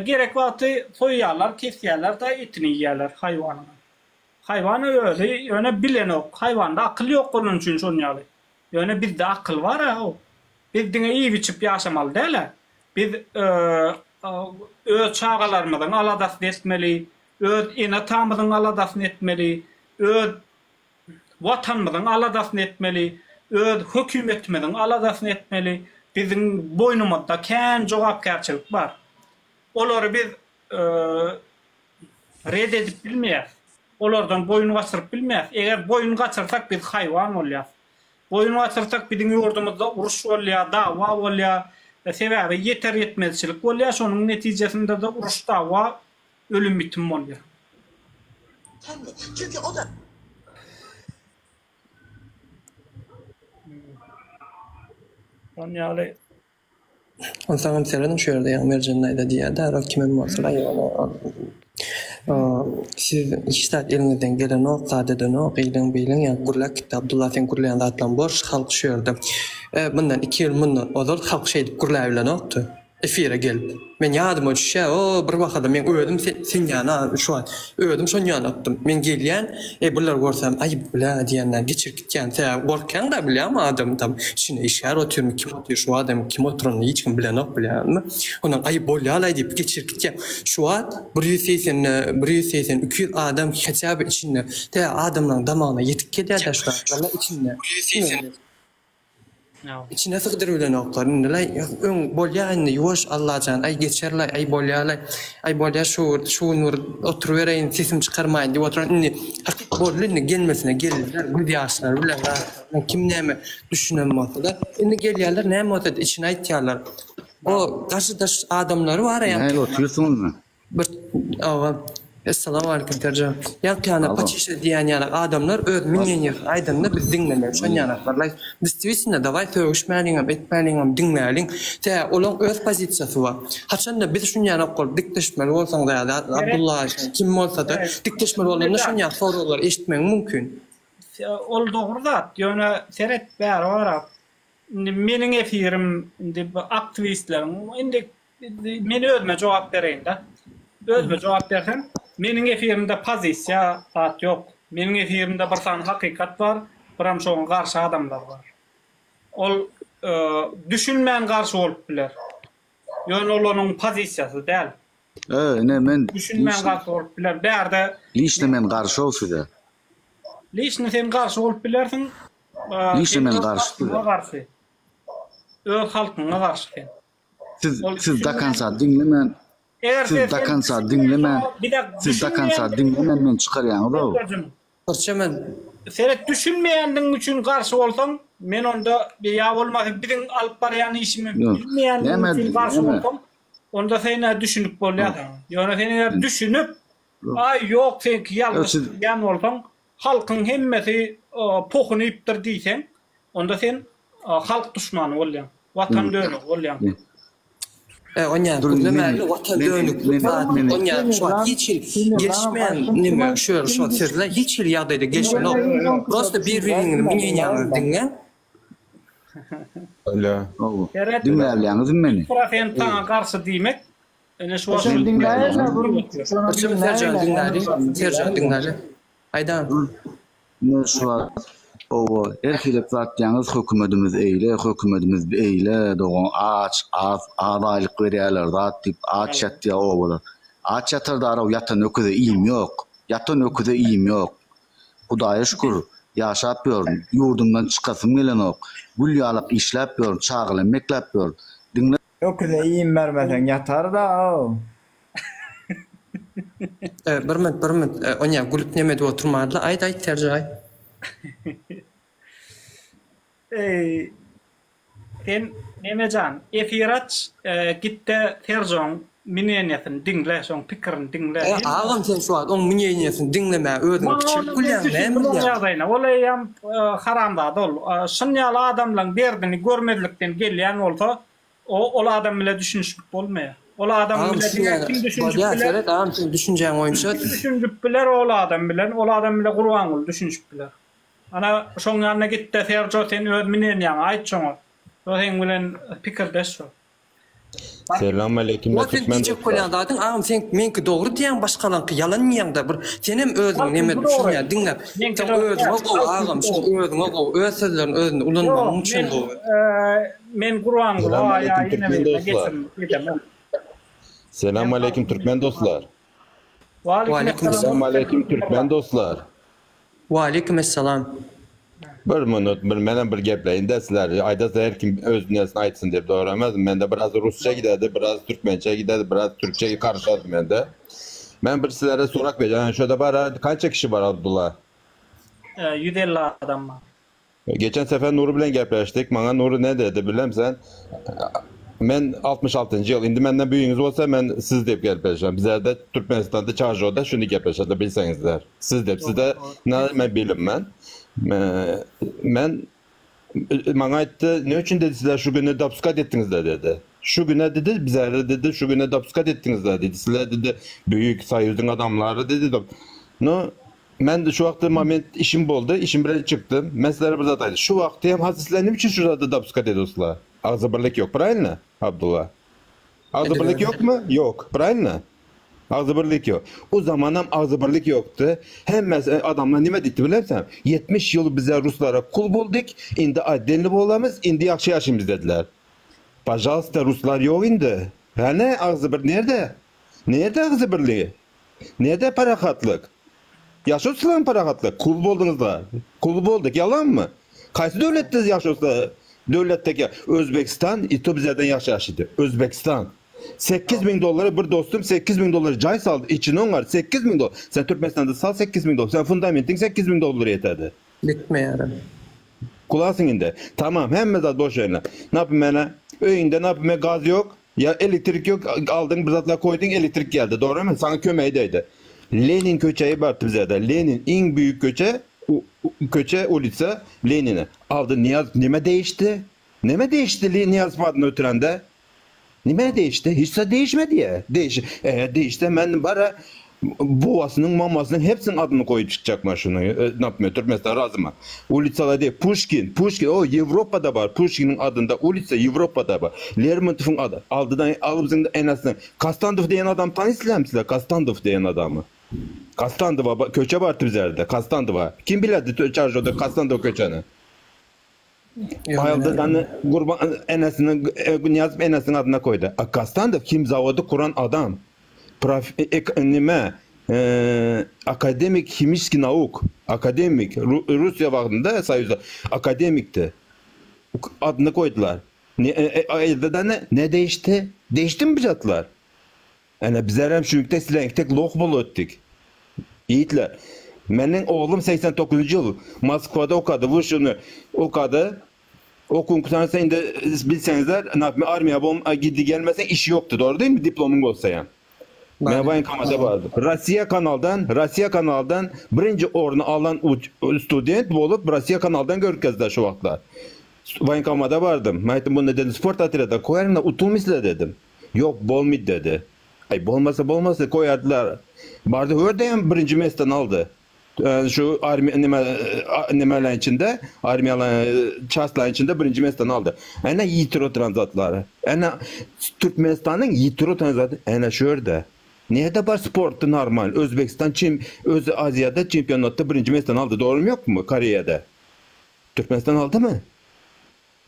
gerek wagty soýýarlar, kesýärler-de etini iýýärler haýwanyňam. Haýwan özi ýöne bilenok. Haýwanda akyl ýok bolany üçin şon ýaly. Ýöne bizde akyl bar-a. Biz diňe iýip-içip ýaşamaly däl-ä. Biz öz çagalarymyzyň aladasyny etmeli, öz ene-atamyzyň aladasyny etmeli, öz Watanymyzyň aladasyny etmeli, öz hökümetimiziň aladasyny etmeli. Biziň boýnumyzda kän jogapkärçilik bar. Olary biz Red edip bilmeýäs. Olardan boýun gaçyryp bilmeýäs. Eger boýun gaçyrsak biz haýwan bolýas. Boýun gaçyrsak biziň ýurdumyzda uruş bolýar, dawa bolýar. Sebäbi ýeter-ýetmezçilik bolýar. Şonuň netijesinde-de uruş, dawa, ölüm-ýitim bolýar. Şonuň ýaly Onsoňam serediň şu ýerde ýaňy Merjen daýza diýýär-dä, ol kimem bolsa-da ýöne ol siz hiç zat eliňizden gelenok, zat edenok, eýleň-beýleň ýaňy gürläp gitdi. Abdylla seň gürleýän zatlaň boş, halk şu ýerde. Mundan iki ýyl mundan ozal halk şeýdip gürläbilenokdy. Efire gelip. Men ýadyma düşýär, o bir wagada meň özüm sen ýana şu wagt özüm şon ýanakdym. Men gelýän, e bulary görsem aý blä diýenden geçirip gitýän. Sebäbi gorkýaň-da bilýäňmi adam tam içinde işgär otyrmy kim otyr şu wagt hem kim oturanyny hiç kim bilenok bilýäňmi. Ondan aý bolýalaý diýip geçirip gitýän. Şu wagt 180 180 200 adam haçä by içinde. Tä adamlaryň damagyna ýetip gelýär-dä şu zatlar içinde. Içine sygdyrybilenoklar indi-laý öň bolýa indi ýuwaş Allajan aý geçerlaý aý bolýalaý aý bolýa şu şu gün bir oturybereýin sesim çykarmaýyn diýip oturan indi hakyt boldy indi gelmesine geldiler göz ýaşlary bilen zatlar bilen kim näme düşünen bolsada indi gelýärler näme bolsada içine aýtýarlar o garşydaş adamlary bar ýa Nähili otyrsyňyzmy? Bir hawa. Essalamu aleýkum Serjan. Ýaňky ýana paçişa diýýän ýaly adamlar öz mneniýasy aýdanda biz diňlemeli şon ýanaklar laý distwisitno dawaý sögüşmäliňem etmäliňem diňläliň tä olaň öz pozisiýasy bar haçanda biz şun ýanak bolup dikleşmeli bolsaň zäde Abdulla kim bolsada dikleşmeli bolanda şon ýaly soraglary eşitmegiň mümkin. Ol dogry zat ýöne seret bäri barap indi meniň efirim indi bu aktiwistleriň indi Men özüme jogap bereýin-de. Özüme jogap bersem, meniň efirimde pozisiýa zat ýok. Meniň efirimde bir sany hakykat bar, biram şoňa garşy adamlar bar. Ol düşünmän garşy bolup biler. Ýöne ol onuň pozisiýasy däl. E, ine men Düşünmän garşy bolup biler. Bärde Liçno men garşy-ow size. Liçno sen garşy bolup bilersiň. Liçno men garşy size. Garşy. Öz halkyňa garşy sen. Siz siz do konca diňlemän siz do konca diňlemän siz do konca diňlemän meni çykarýaňyz-ow. Birçemen. Seret düşünmeýändigiň üçin garşy bolsaň men onda ýa bolmasa biziň alyp barýan işimizi bilmeýändigiň üçin garşy bolsaň onda senä düşünip bolýar saňa. Ýöne sen eger düşünip aý ýok seňki ýalňyş diýýän bolsaň halkyň hemmesi pohuny iýipdir diýseň Onda sen halk duşmany bolýaň. Watan dönügi bolýaň. E, onýa gürlemäli watan dönüklik zat, onýa şu wagt hiç hili gelişmeýän neme şu şu wagt sözler hiç hili ýagdaýda gelişenok. Prosta bir-biriňizi mneniýaňyzy diňläň. Alo. Diňläbilýäňizmi meni? Prosent saňa garşy diýmek. Ine şu wagt. Serjan diňläli. Serjan diňläli. Aýdan. Ine şu wagt oba her hili zat diýýäňiz hökümedimiz eýle hökümedimiz beýle dogan aç az az aýlyk berýärler zat diýip aç ýatýar obalar aç ýatar daraw ýatan öküze iým ýok ýatan öküze iým ýok Hudaýa şükür ýaşap ýörün ýurdumdan çykasym gelenok gül ýalak işläp ýörün çagalam ekläp ýörün diňle Öküze iým bermeseň ýatar-da-ow. Bir minut, bir minut. Onýa gülüp neme edip oturmadyla. Aýt, aýt Serje aýt. Eý, sen Memejan, efir aç, gitde Serjoň mneniýasyny diňle, şoň pikirini diňle. E, agam sen şu wagt oň mneniýasyny diňlemäge özüňi kiçilik bilýäň, näme bilýäň? Ýagdaýyna, ol eýýäm haramzada ol. Şun ýaly adamlaň derdini görmezlikden gelýän bolsa, O ol adam bile düşünişip bolmaýar. Ol adam Agam bile şu diňe ýaly kim düşünişip bolýar biler? seret agam seň düşünjäň boýunça Kim düşünişip biler ol adam bilen? Ol adam bile Gurbanguly düşünişip biler. Ana şoň ýanyna gitde Serjo sen öz mneniýaňy aýt şoňa. Şo seň bilen pikirdeş şo. Selam aleýkum Ýa sen türkmen diýjek dostlar. bolýan zadyň agam seň meňki dogry diýýäň başgalaňky ýalan diýýäňdä bir senem özüň Halkyňky neme dogry. düşünýän diňläp Meňki seň dogry özüňe däl. gowy Halkyňky agam şoň dogry. özüňe gowy öz sözlerini özünde ulanmagyň Ýok üçin men gowy. men Gurbanguly Selam ýa aleýkum ýene türkmen birine dostlar. geçirim edemok. Selam aleýkum türkmen dostlar. Waleýkim Selam essalam. aleýkum türkmen dostlar. Waleýkim essalam. Bir minut bir menem bir gepleýin-de sizler aýdasa her kim öz dünýesini aýtsyn diýip dogry emesmi mende biraz rusça gidedi biraz türkmençe gidedi biraz türkçe garyşady mende. Men bir sizlere sorak berýän şurada bar kança kişi bar Abdulla? 150 adam bar. Geçen sefer Nury bilen gepleşdik. Maňa Nury ne dedi bilemsen? Men 66-njy ýyl, indi menden büýüňiz bolsa men siz diýip gepleşem. Bizlerde Türkmenistanda Çarjoda şuny gepleşerler bilseňizler. Siz diýip, sizde näme bilim men. Men maňa aýtdy, ne üçin dedi sizler şu güne dopuskat etdiňizler dedi. Şu güne dedi, bizlere dedi, şu güne dopuskat etdiňizler dedi. Sizler dedi, büýük soýuzyň adamlary dedi. No, Men şu wagtda moment işim boldy, işim bilen çykdym. Men sizlere bir zat aýdym. Şu wagty hem hazir sizler näme üçin şu zady dopuskat edýoslar? Agzybirlik ýok, pravilno, Abdulla? Agzybirlik ýokmy? Ýok, pravilno? Agzybirlik ýok. O zamanam agzybirlik ýokdy. Hemmesi adamlar nime diýdi bilersen? 70 ýyl bize ruslara kul boldyk, indi otdelny bolamyz, indi ýagşy ýaşaýmyz dediler. Pažalsta, ruslar ýok indi. Hany agzybir nerde? Nerde agzybirligi? Nerde parahatlyk? Ýaşaýyşlaň parahatlyk? Kul bolduňyzla. Kul bolduk, ýalanmy? Haýsy döwletde ýaşaýyşla? Döwletdeki Özbegistan i to bizlerden ýagşy ýaşaýdy. Özbegistan. 8000 dollara bir dostum 8000 dollara jaý saldy, içini oňar 8000 dollar. Sen Türkmenistanda sal 8000 dollar, sen fundamentiň 8000 dollara ýetedi. Bitmeýärem. Kulasyň indi. Tamam, hemme zat boş ýerine. Naprimena, öýüňde naprimena gaz ýok, Ýa elektrik ýok, aldyň bir zatlar koýduň, elektrik geldi, dogrymy? Saňa kömegi degdi. Lenin köçeyi bar bizede. Lenin iň büyük köçe, köçe ulitsa Lenine. Aldy Niýazow nime değişdi? Nime değişdi Niýazow adyny ötürende? Nime değişdi? Hiç zat değişmedi ya. Değiş, eğer değişse men bara babasynyň, mamasynyň hepsiniň adyny goýup çykjak men şuny. E, napme, Türkmenistan razyma. Ulicalar değil. Pushkin, Pushkin, o Ýewropada bar. Pushkiniň adynda ulica Ýewropada bar. Lermontowyň ady. Aldydan alyp enesiniň. Kastandow diýen adam tanyýsizlermi sizler? Kastandow diýen adamy. Kastandowa köçe bar Tüzerde. Kastandowa. Kim biledi Çarjowda Kastandow köçeni? Aýalda Gurban enesiniň Nyýazow enesiniň adyna koýdy. A Kastandow him zawody kuran adam. Prof nime akademik himiçki nauk. Akademik Russiýa wagtynda Soýuzda akademikdi. Adyny koýdular. Aýalda ne değişdi? Değişdimi bu zatlar? Ene bizlerem şuňkde sileňkdek loh bolup ötdik. Ýigitler, meniň oglum 89-njy ýyl Moskwada okady, wuşuny okady. Okuň gutarsa indi bilseňizler, napme armiýa bol gidi gelmeseň iş ýokdy, dogry dälmi diplomyň bolsa ýa. Men woýenkomata bardym. Rossiýa kanaldan, Rossiýa kanaldan birinji orny alan student bolup Rossiýa kanaldan görkezdiler şu wagtlar. Woýenkomata bardym. Men aýtdym, bunda dedim sport otrýada koýaryn-da utulmysylar dedim. Ýok, bolmydy dedi. Aý, bolmasa bolmasy, goýardylar. Bardy hördeýem birinji mesden aldy. Şu armiýa neme nemeleň içinde, armiýalaň çastlaň içinde birinji mesden aldy. Ene ýitir oturan zatlary. Ene Türkmenistanyň ýitir oturan zady ene şu ýerde. Nirede bar sportda normal? Özbegistan çem özi Aziýada çempionatda birinji mesden aldy, dogrymy ýokmy Koreýada? Türkmenistan aldymy?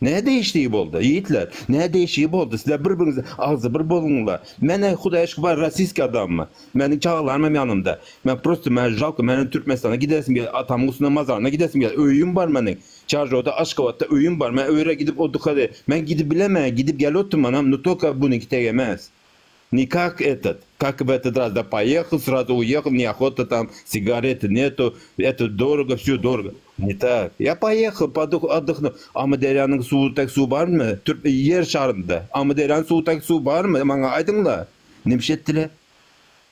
Nä değişdiği boldy, ýigitler? Nä değişiği boldy? Sizler bir-biriňize agzybir boluňlar. Men-ä Hudaýa şükür bar rossiýskiý adammy. Meniň çagalarym hem ýanymda. Men prosto maňa žalko, meniň Türkmenistana gidesim gelýär, atamyň üstüne mazaryna gidesim gelýär. Öýüm bar meniň. Çarjowda, Aşgabatda öýüm bar. Men öýre gidip otdukady. Men gidip bilemen, gidip gelip oturmanam, no tolko bunyňky teg emes. Ne kak etot, kak w etot raz da poehal, srazu uehal, ne ohota tam, sigarety netu, eto dorogo, vsyo dorogo. Ne tak. Ýa poehal, poduh, otdahnu. Amyderýanyň suwy tek suw barmy? Türk ýer şarynda. Amyderýanyň suwy tek suw barmy? Maňa aýdyňla. Nimş etdiler?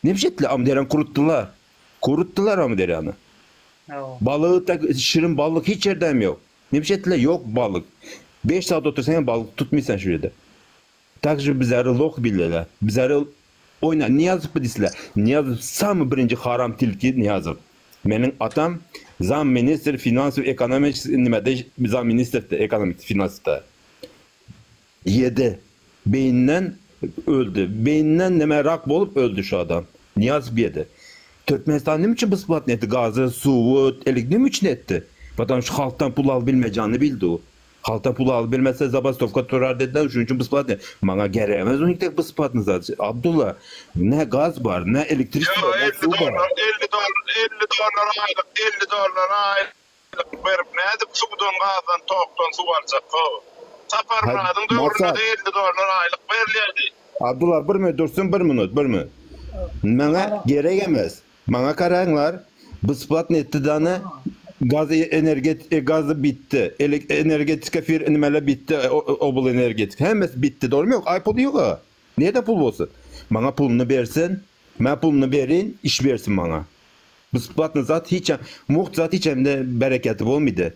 Nimş etdiler? Amyderýany kurutdylar. Kurutdylar Amyderýany. Balygy tek şirin balyk hiç ýerde hem ýok. Nimş etdiler? Ýok balyk. Beş sagat otursaň hem balyk tutmysan şu ýerde. Takže bizleri loh bildiler. Bizleri oýna Nyýazow diýseler. Nyýazow samy birinji haram tilki Nyýazow. Meniň atam zam ministr finansow ekonomiçeskiý nimede zam ministrdi ekonomik finansda. Ýedi. Beýninden öldi. Beýninden neme rak bolup öldi şu adam. Nyýazow ýedi. Türkmenistan nime üçin besplatny etdi gazy, suwy, elek nime üçin etdi? Потому şu halkdan pul alyp bilmejagini bildi o. Halta pul alyp bilmese zabastowka turar dediler şunuň üçin besplatny. Maňa gerek emes onuň tek besplatny zat. Abdulla ne gaz bar ne elektriçestvo Ýok ne 50 suw bar. dollar 50 dollar 50 dollar aýlyk 50 dollar aýlyk berip nädip suwdan gazdan tokdan suw aljak how. Saparmyradyň Maksat. döwründe-de 50 dollar aýlyk berilýärdi. Abdulla bir minut dursun bir minut bir minut. Maňa gerek emes. Maňa garaňlar, besplatny etdi dany, gaz energet gazy bitdi, energetika fir nimeler bitdi, obl energetika hemmesi bitdi, dogrymy ýok? Aý pul ýoga. Nirede pul bolsun? Maňa puluny bersin, men puluny berin, iş bersin maňa. Besplatny zat hiç mugt zat hiç hemde bereketi bolmydy.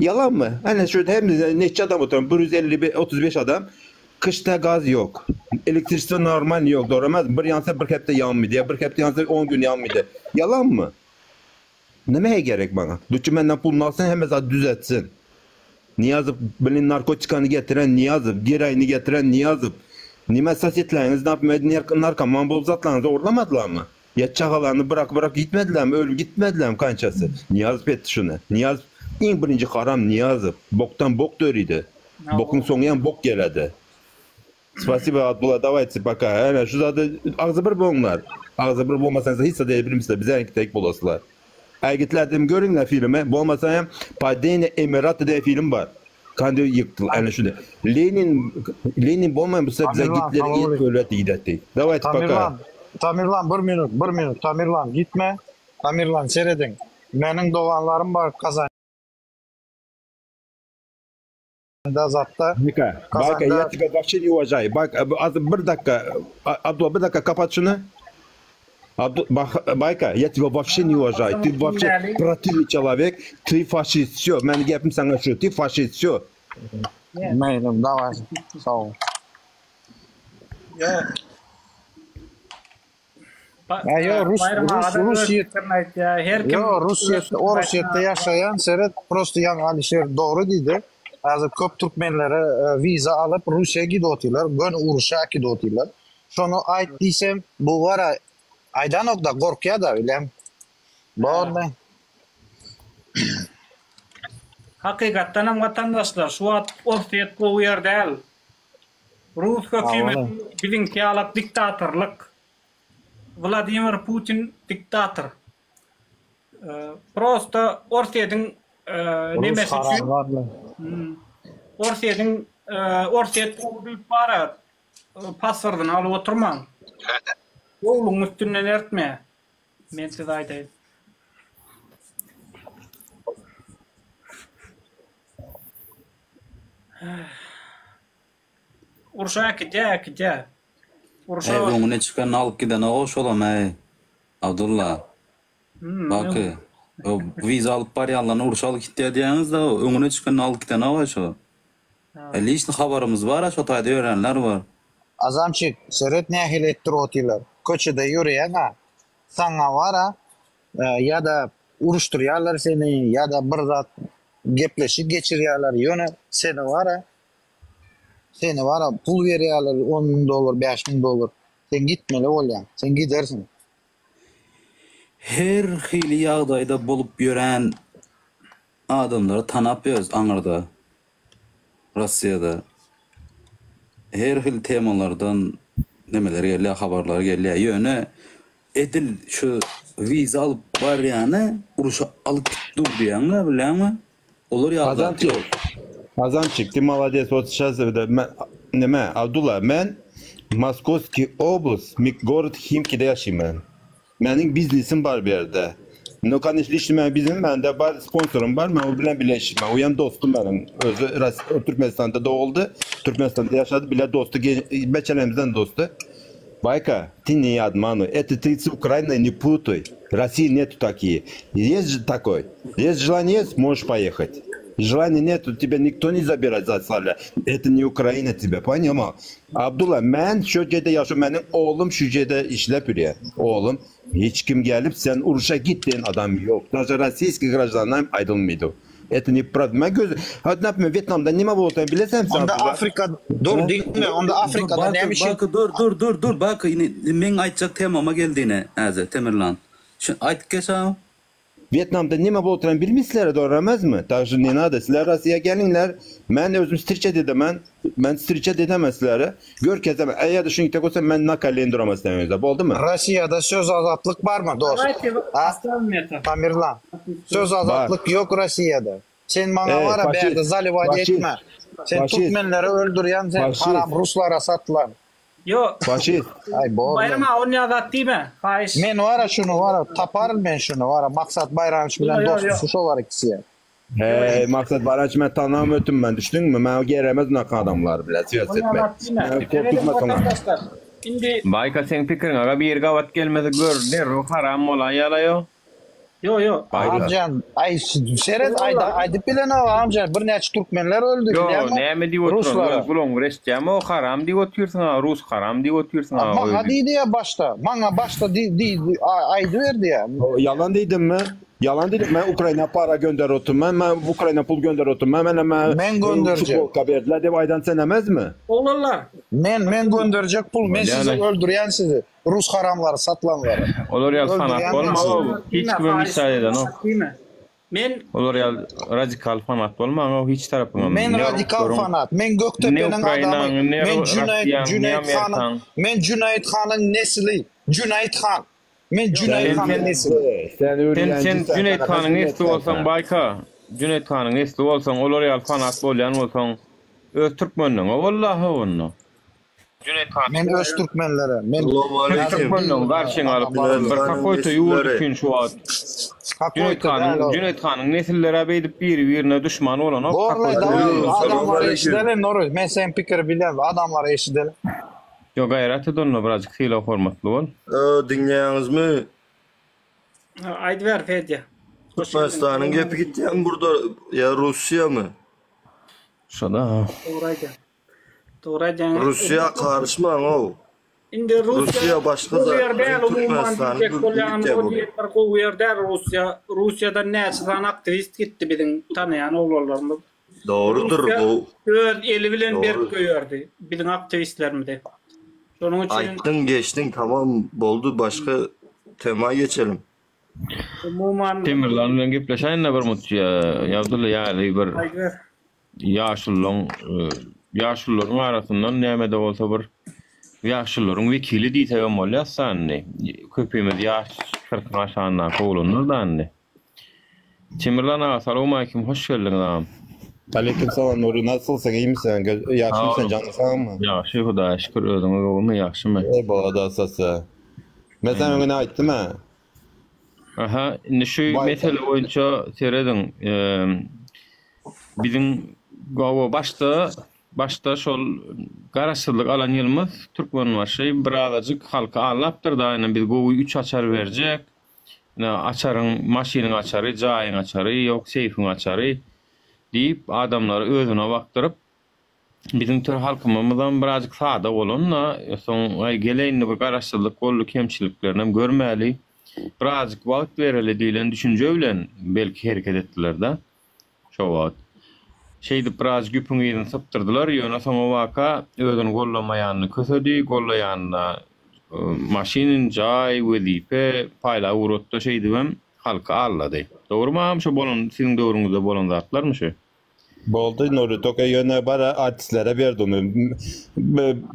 Ýalanmy? Ene şu ýerde hemme neçe adam oturan, 150 35 adam. Gyşda gaz ýok. Elektriçestvo normal ýok, dogry emas. Bir ýansa bir hepde ýanmady, ýa bir hepde ýansa 10 gün ýanmady. Ýalanmy? Nämäge gerek maňa? Lütçi menden puluny alsyn, hemme zady düzetsin. Nyýazow bilen narkotikany getiren Nyýazow, geroini getiren Nyýazow. Nime sosetleňiz narkoman bolup zatlaryňyzy ogurlamadylarmy? Ýa çagalaryny bırak bırak gitmedilermi, ölüp gitmedilermi kançasy? Nyýazow etdi şuny. Nyýazow iň birinji haram Nyýazow. Bokdan bok döridi. Bokuň soňy hem bok geledi. Spasibo Abdulla dawayte poka. Ene şu zady agzybir boluňlar. Agzybir bolmasaňyz hiç zat edip bilmezler. Bize tek bolaslar. Ägitler dem görüňler filmi. Bolmasa hem Padение Emirata diýen film bar. Kandy ýykdy. Ene şuny. Lenin Lenin bolmaýan bolsa bize Tamerlan, Gitleri salam aleyküm. öletdi gidetdi. Dawayte poka. Tamerlan, Tamerlan bir minut, bir minut. Tamerlan gitme. Tamerlan serediň. Meniň doganlarym bar Kazanda zatda. Bayka, Bayka Kazanda я тебя вообще не уважаю. Bayka, az bir dakika. Abdullah bir dakika kapat şunu. Abdu, Bayka, я тебя вообще не уважаю. Ты вообще противный человек, ты фашист. Все, men gepim saňa şu, ты фашист, все. Meýlim, daway. Sag bol. Ýok. Ýa ýok, rus rus Russiýa Her kim Ýok, Russiýa Orsýetde ýaşaýan seret, prosto ýaňy Alişer dogry diýdi. Häzir köp türkmenlere wiza alyp Russiýa gidip otyrlar, göni uruşa äkidip otyrlar. Şony aýt diýsem, bu gara aýdanok-da, gorkýa-da bilem. Bormy? Hakykatdan hem watandaşlar, şu wagt Orsýet gowy ýer däl. Rus hökümeti biziňki ýalak diktatorlyk. Wladimir Putin diktator. Prosta Orsýetiň nemesi üçin Orsýetiň Orsýet gowy diýip bara pasportyny alyp oturmaň. Gowlugyň üstünden ertme. Men size aýdaýyn. Urşa äkidýä, äkidýä. Urşa. Eý öňüne çykanyny alyp gidenok şolam eý Abdylla. Baky o wiza alyp barýanlaryny urşa alyp gitýä diýýäňiz-de öňüne çykanyny alyp gidenok-a şo. Liçny habarymyz bar-a şo taýda ýörenler bar. Azamçik, seret nähili etdirip otyrlar. Köçede ýöreýäň-a, saňa bar-a, ýa-da uruşdyrýarlar seni, ýa-da bir zat gepleşik geçirýärler, ýöne seni bar-a, seni bar-a pul berýärler on müň dollar, 5000 dollar, sen gitmeli bolýaň, sen gidersiň. Her hili ýagdaýda bolup ýören adamlary tanap ýörüs aňyrda Russiýada her hili temalardan nemeler gelýär habarlar gelýär ýöne edil şu wiza alyp barýany uruşa alyp git dur diýýäňle bilýäňmi olar ýaly zat Azamçik ýok. Azamçik ty molodec вот сейчас это neme Abdulla men Moskovskiý oblast gorod Himkide ýaşaýman. Meniň biznesim bar bu ýerde. No конечно liçno meniň biznesim mende bar sponsorym bar men ol bilen bile işleýän. Oýam dostum meniň. Özi Türkmenistanda doguldy. Türkmenistanda ýaşady bile dosty beçelemizden dosty. Bayka, ты не обманывай. Это ты с Украиной не путай. России нету такие. Есть же такой. Есть желание есть, можешь поехать. Желания нету, тебя никто не забирает заставляет. Это не Украина тебя, понял? Abdulla, men şu ýerde ýaşa, meniň oglum şu ýerde işläp ýörýär. Oglum, hiç kim gelip sen uruşa git diýen adam ýok. Даже российский гражданам aýdylmaýdy. Это не правда. Men göz, ha, например, Wýetnamda nime bolsa bilesenmi sen Onda Abdulla? Afrika, dur diňle, onda Dur Afrikada Baky näme üçin Baky dur dur dur dur Baky indi meň aýtjak temama geldi ine häzir Temirlan. Şu aýtyp geç agam. Wýetnamda nime bolup oturan bilmeýsizler dogry emesmi? Tak şo ne nada sizler Rossiýa geliňler. Men özüm striçet edemen. Men striçet edemen sizlere. Görkezem eger şuňa bolsa men na koleni duraman sizleň öňüňizde. Boldumy? Rossiýada söz azatlyk barmy dost? Dawayte Ha? ostavim это. Tamerlan. Söz Bar. azatlyk ýok Rossiýada. Sen maňa Ey bara faşist, bärde zaliwat faşist, etme. Sen faşist, türkmenleri öldürýän sen faşist, haram ruslara satylan. Ýok. faşist. Aý borly. Baýram aga ony ýa zat diýme. Haýyş. Men bara şuny bara taparyn men şuny bara Maksat Baýranowiç bilen Ýok, ýok, dosty ýok. şolar ikisi. Hey Maksat Baranç men tanam ötüm men düşdüňmi? Men geremez unaky adamlar bilen söz Ony ýa etmek. zat diýme. Men Serediň korkutma soňa. watandaşlar. Indi Baýka seň pikiriň aga biri gabat gelmese gör derrew haram bolaýalaýo. Ýok, ýok. Agamjan, aý seret aýda aýdyp bilenok agamjan birnäçe türkmenler öldi Ýo bilýäňmi näme diýip oturan ruslara. öz gulagyň bir eşitýämi o haram diýip otyrsyň a rus haram diýip otyrsyň A a maňa özi. diýdi ýa başda maňa başda diýdi aýdyberdi ýa. Ýalan diýdimmi? Ýalan diýdim. Men Ukraina para gönder otum. Men men Ukraina pul gönder otum. Men men men Men gönderjek. futbolka berdiler diýip aýdan sen emezmi? Oglanlar. Men men gönderjek pul men sizi Bolýa-la. öldürýän sizi rus haramlary satylanlary. Olar ýaly fanat Öldürýän men bolma sizi. o hiç Diýme, kimem haýyş. müsaade edenok. Diýme. Men Olar ýaly radikal fanat bolmaň o hiç tarapyňam. Men Ne radikal ruslaryň fanat. Men ne Gökdepeniň adamy. Ukrainanyň ne Men Jüneýit Russiýanyň ne Jüneýit hanyň Amerikanyň. men Jüneýit hanyň nesli. Jüneýit han. Men Jüneýit Sen hanyň sen nesli. Sen sen öwrenji sen sen. Jüneýit Sana hanyň nesli bolsaň Baýka, Jüneýit hanyň nesli bolsaň olar ýaly fanat bolýan bolsaň öz türkmenligiňe wallahi onda. Men öz türkmenlere. Men Sen türkmenligiň garşyňa alyp bir kakoýta ýurt üçin şu wagt Jüneýit Kakoýta hanyň däl o. Jüneýit hanyň nesilleri beýdip biri-birine duşman bolanok Borly kakoýta daway ýurt. adamlary eşideli Nuruz. Men seň pikiri bilýän. Adamlary eşideli. Ýok gaýrat et onda birazjyk sylag hormatly bol. Diňleýäňizmi? Aýdyber Fedýa. Türkmenistanyň gepi gitýämi burda ýa Russiýamy? Şoda. Dogry aýdýaň. Dogry aýdýaň. Russiýa garyşmaň-ow. Indi Russiýa Russiýa başga gowy zat, ýer däl biziň umuman Türkmenistanyň diýjek gürrüňi bolýanym gitýär o burda. diýen bir gowy ýer däl Russiýa. Russiýadan näçe sany aktiwist gitdi biziň tanaýan oglanlarymyz. Dogrudyr Russiýa bu. öz eli bilen berip Dogry. goýberdi biziň aktiwistlerimizi. Şonuň üçin Aýtdyň geçdiň tamam boldy başga tema geçelim. umuman Temirlan bilen gepleşäýin-de bir mut Ýabdylla ýaly bir aýdyber. ýaşululaň ýaşulularyň arasyndan näme-de bolsa bir ýaşulularyň wekili diýsegem bolýas-da indi. Köpimiz ýaş kyrkyň aşagyndaky oglanlar-da indi. Temirlan aga salowmalikim hoş geldiňiz agam. Aleýkum salam Nury nasylsyň iýmisiň ýagşymysyň janyň sagmy. Ýagşy hudaýa şükür özüňiz gowumy ýagşymy. Eý bolada sasa. Men saňa öňňin aýtdym a. Aha indi şu mesele boýunça serediň biziň gowy başda başda şol garaşsyzlyk alan ýylymyz Türkmenbaşy birazajyk halky aldapdyr da indi biz gowy üç açar berjek Ine, açaryň, maşynyň açary, jaýyň açary, ýok, seýfiň açary diýip, adamlary özüne bakdyryp, biziň tür halkymyzam birazjyk sada bolan-da, soň, aý, gele indi bir garaşsyzlyk boldy, kemçiliklerinem görmäli, birazjyk wagt bereli diýlen düşünje bilen belki hereket etdiler-de. Şo wagt. Şeýdip birazjyk ýüpüň yzyny sypdyrdylar, ýöne soňabaka özüni gollamaýanyny kösedi, gollaýanyna maşyn, jaý, wezipe paýlap ugratdy, şeýdibem halky aldady. Dogrymy agam şo bolan siziň döwrüňizde bolan zatlarmy şu? Boldy Nury toka ýöne bara artistlere berdi ony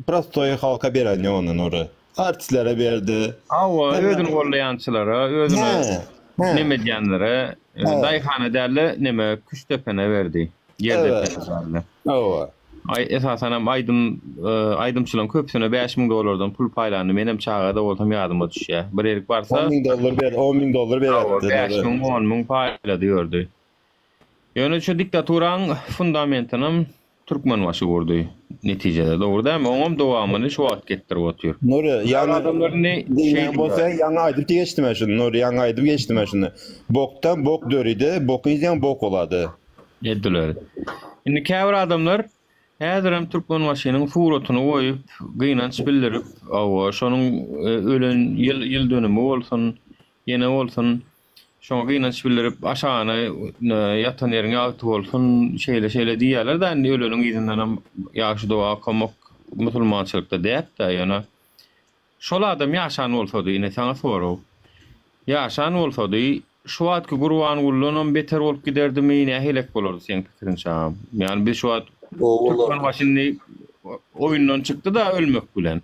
prostoý halka beren ýok ony Nury artistlere berdi. Hawa özüni gollaýançylara özüne Neme edýänlere, daýhana däl-de, neme, küştdepene berdi. Ýerdepene däl-de. Hawa. Aý, esasanam aýdym, aýdymçylaryň köpüsine 5000 dollardan pul paýlandy. Menem çaga-da bolsam ýadyma düşýär. Bir ýerik barsa. On müň dollar ber, on müň dollar Hawa, beräpdi. 5000, on müň paýlady ýördi. Ýöne şu diktaturaň fundamentinem Türkmenbaşy gurdy netijede dogry dälmi? Oňam dowamyny şu wagt getdirip otyr. Nury, ýaňy adamlar indi diňlän şeýdip bolsaň ýaňy aýdyp geçdim men şuny Nury ýaňy aýdyp geçdim men şuny. Bokdan bok döridi, boky iýseň bok bolady. Etdiler. Indi käbir adamlar häzirem Türkmenbaşynyň suratyny goýup, gynanç bildirip, hawa, şonuň ölen ýyl ýyl dönümi bolsun, ýene bolsun, Şoňa gynanç bildirip, aşagyna ýatan ýeriň ýagty bolsun, şeýle-şeýle diýýärler-dä, indi öleniň yzyndanam ýagşy doga okamak musulmançylykda däp-dä, ýöne şol adam ýaşan bolsady, ine saňa sorag, ýaşan bolsady, şu wagtky Gurbangulydanam beter bolup giderdimi, nähilek bolardy seň pikiriňçe agam? Ýagny biz şu wagt Türkmenbaşy indi oýundan çykdy-da ölmek bilen.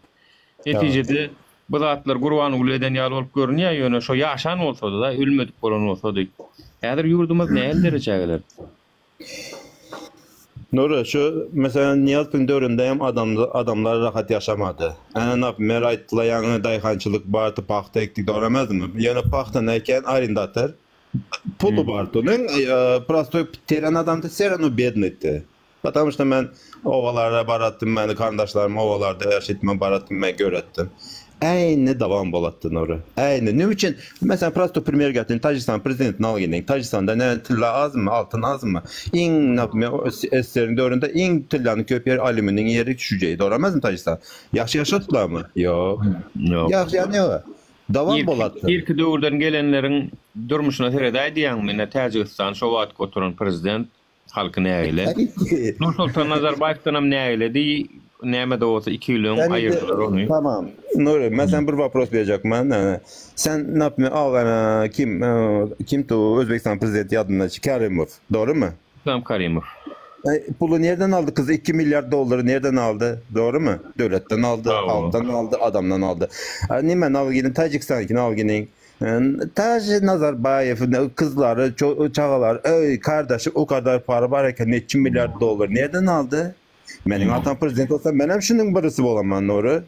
Netijede bu zatlar Gurbanguly eden ýaly bolup görünýär, ýöne şo ýaşan bolsady-da, ölmedik bolan bolsady, häzir ýurdumyz nähili derejä gelerdi? Nury, şu meselem Nyýazowyň döwründe hem adam adamlar rahat ýaşamady. Ene naprimýer aýtdylar ýaňy daýhançylyk bardy, pagta ekdik dogry emesmi? Ýöne pagtany eken arendator puly bardy onuň, prostoý teren adamdy, serano bednydy. Потому что men obalara baratdym, meni garyndaşlarym obalarda ýaşaýdy, men baratdym, men göretdim. Äýni dowam bolatdy Nury. Äýni. Näme üçin? Meselem, prosto primer getirýin, Täjigistan prezidentini al geliň. Täjigistanda näme tylla azmy, altyn azmy? Iň, naprimýer, SSR-iň döwründe iň tyllanyň köp ýeri, alýuminiň ýeri şujeý. Dogry emesmi Täjigistan? Ýagşy ýaşadylarmy? Ýok. Ýok. Ýagşy ýa ýok. Dowam bolatdy. Irki döwürden gelenleriň durmuşyna seredäý diýýäňmi? Ine, Täjigistan şo wagtky oturan prezident Halky nägile. Nursoltan Nazarbaýewdanam nägiledi, näme-de bolsa iki ýyl öň aýyrdylar ony. Tamam. Nury, men saňa bir wopros berjek men. Sen naprimýer al kim kim tu Özbegistan prezidenti ýadymdan çyk Karimow. Dogrymy? Islam Karimow. Puly nerden aldy kyz 2 milliard dollary nerden aldy? Dogrymy? Döwletden aldy, halkdan aldy, adamdan aldy. Nime al geliň Täjigistanykini al geliň. Taži Nazarbaýew kyzlary, çagalary, öý, kardaşy o kadar para bar eken, neçe milliard dollar nerden aldy? Meniň atam prezident bolsa, menem şunuň birisi bolaman, Nury.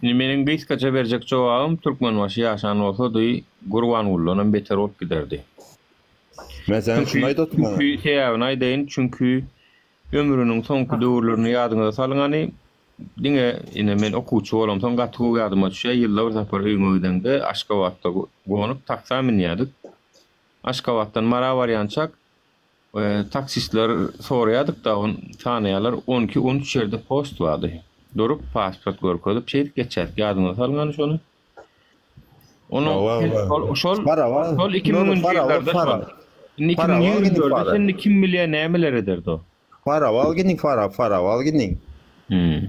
Indi meniň gysgaça berjek jogabym, Türkmenbaşy ýaşan bolsady, Gurbangulydanam beter bolup giderdi. Men seni şuny aýdyp otyrman. Çünki, sebäbini aýdaýyn, çünki ömrüniň soňky döwürlerini ýadyňyza salyň hany. Diňe ine men okuwçy bolamsoň gaty gowy ýadyma düşýär, ýylda bir sapar öýüňe gideňde Aşgabatda gonup taksa münýärdik. Aşgabatdan Mara barýançak taksistler soraýardyk-da, sanaýarlar, on iki, on üç ýerde post bardy. Durup, pasport görkezip, şeýdip geçýärdik. Ýadyňyza salyň hany şony. Onuň şol şol şol 2000-nji ýyllarda şol. Indi 2024-de indi kim bilýär nämeler ederdi o. Farap al gidin Farap Farap al gidin. Hmm.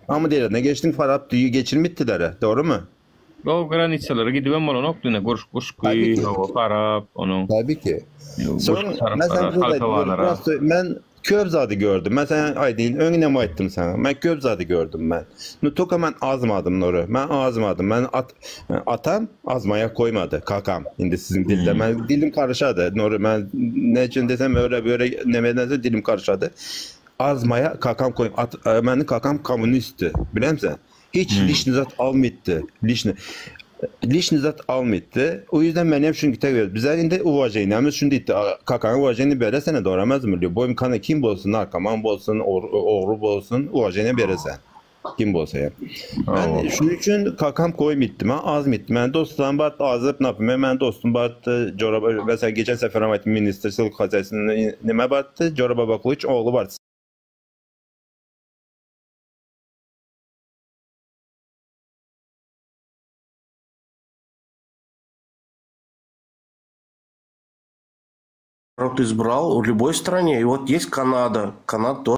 Amydereden geçdiň Farap düýe geçirmitdilere, dogrymy? O granisalara gidibem bolanokdy ine Gurş Guşgy, hawa Farap, onuň. Tabii ki. Soň meselem men köp zady gördüm. Men sana aýdyn, öňünem aýtdym sana. Men köp zady gördüm men. No toka men azmadym Nury. Men azmadym. Men at, atam azmaya koýmady kakam. Indi siziň dilde men dilim karyşady. Nury men ne üçin desem öyle böyle neme dilim karyşady. Azmaya kakam koý at, meniň kakam kommunistdi. Bilemsen? Hiç lişni zat almytdy. Lişni lişni zat almytdy. O yüzden men hem şunu tek bize indi uvajeniyemiz şunu diýdi. Kakaň uvajenini beresene doğramazmy diyor. Boýum kana kim bolsun, narkoman bolsun, ogry bolsun, uvajenini beresen. Kim bolsa ya. Ben şunun için kakam koymitdi. Ben azmitdi. Ben dostlarım var azıp ne yapayım? Ben dostum vardı. Cora mesela geçen sefer aytdım ministr Silk Hazresi'nin nime vardı? Cora Babakulic oğlu vardı. Народ избрал в любой стране. И вот есть Канада. Канада тоже.